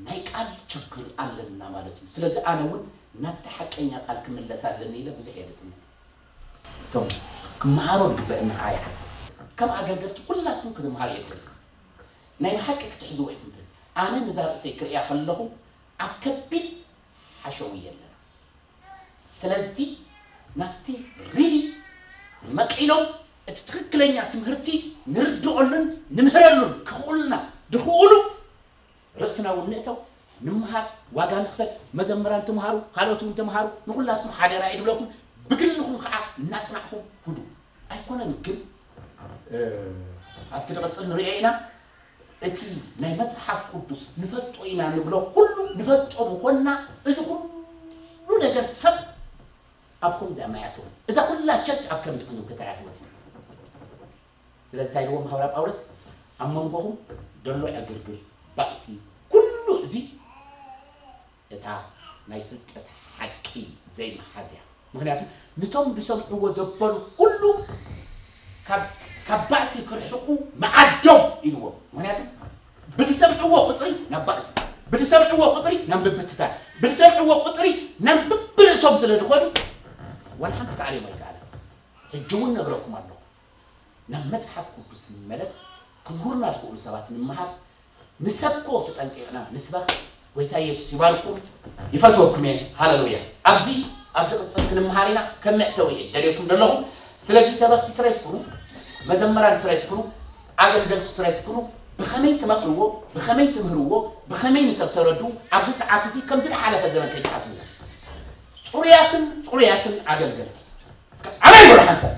ናይ ቃል ችግር ኣለና ማለት እዩ። ስለዚ ኣነ እውን ናብቲ ሓቀኛ ቃል ክምለስ ኣለኒ ኢለ ብዙሕ እየ ዝጽምእ። እቶም ክመሃሮ ዝግበአኒ ከዓ ይሓስብ። ከም ኣገልገልቲ ኩላትኩም ክትምሃሩ የደሊ። ናይ ብሓቂ ክትሕዝዎ ኢኹም። ኣነ ነዛ ርእሰይ ክርእያ ከለኹ ኣብ ከቢድ ሓሸውየ ኣለና። ስለዚ ናብቲ ሪሊ መቂሎም እቲ ትኽክለኛ ትምህርቲ ንርድኦሉን ንምህረሉን ክኽእሉና ድኽእሉ ርእስና እውን ንእተው፣ ንምሃር፣ ዋጋ ንኽፈል፣ መዘምራን ትምሃሩ፣ ካልኦት እውን ተምሃሩ፣ ንኹላትኩም ሓደራ እየ ድብለኩም፣ ብግልኹም ከዓ እናጽናዕኹም ሁዱ። ኣይኮነን ግን ኣብቲ ድቕጽል ንሪኦ ኢና። እቲ ናይ መጽሓፍ ቅዱስ ንፈልጦ ኢና ንብሎ ኩሉ ንፈልጦ ምኾንና፣ እዚ ኩሉ ነገር ሰብ ኣብ ከምዚ ኣማያተው እዛ ኩላ ቸርች ኣብ ከምዚ ክንምክታ ያትወት። ስለዚ እንታይ ኢልዎም ሃዋርያ ጳውሎስ? ኣብ መንጎኹም ደሎ ዕግርግር፣ ባእሲ፣ ኩሉ እዚ እታ ናይ ፍልጠት ሓቂ ዘይመሓዝያ ምክንያቱ ንቶም ዝሰምዕዎ ዘበሉ ኩሉ ካብ ባእሲ ክርሕቁ መዓዶም ኢልዎም። ምክንያቱ ብትሰምዕዎ ቁፅሪ ናብ ባእሲ፣ ብትሰምዕዎ ቁፅሪ ናብ ምብትታን፣ ብትሰምዕዎ ቁፅሪ ናብ ብብርእሶም ስለ ዝኸዱ ዋላ ሓንቲ ክዓልዮም ኣይከኣለን። ሕጂ እውን ነግረኩም ኣለኹ፣ ናብ መፅሓፍ ቅዱስ ንመለስ፣ ክምህሩና ዝኽእሉ ሰባት ንምሃር። ንሰብኮ ተጠንቂቕና ንስበኽ። ጎይታ ኢየሱስ ይባርኩም፣ ይፈትወኩም እየ። ሃለሉያ። ኣብዚ ኣብ ዝቕፅል ክንምሃር ኢና። ከም መእተዊ እየ ደልየኩም ዘለኹ። ስለዚ ሰበኽቲ ስረይ ስኩኑ፣ መዘምራን ስረይ ስኩኑ፣ ኣገልገልቲ ስረይ ስኩኑ፣ ብኸመይ ትመቕልዎ፣ ብኸመይ ትምህርዎ፣ ብኸመይ ንሰብ ተረዱ፣ ኣብዚ ሰዓት እዚ ከምዚ ዝሓለፈ ዘመን ከይትሓስብዎ። ፅሩያትን ፅሩያትን ኣገልገልቲ። እስከ ኣሜን በሉ ሓንሳብ።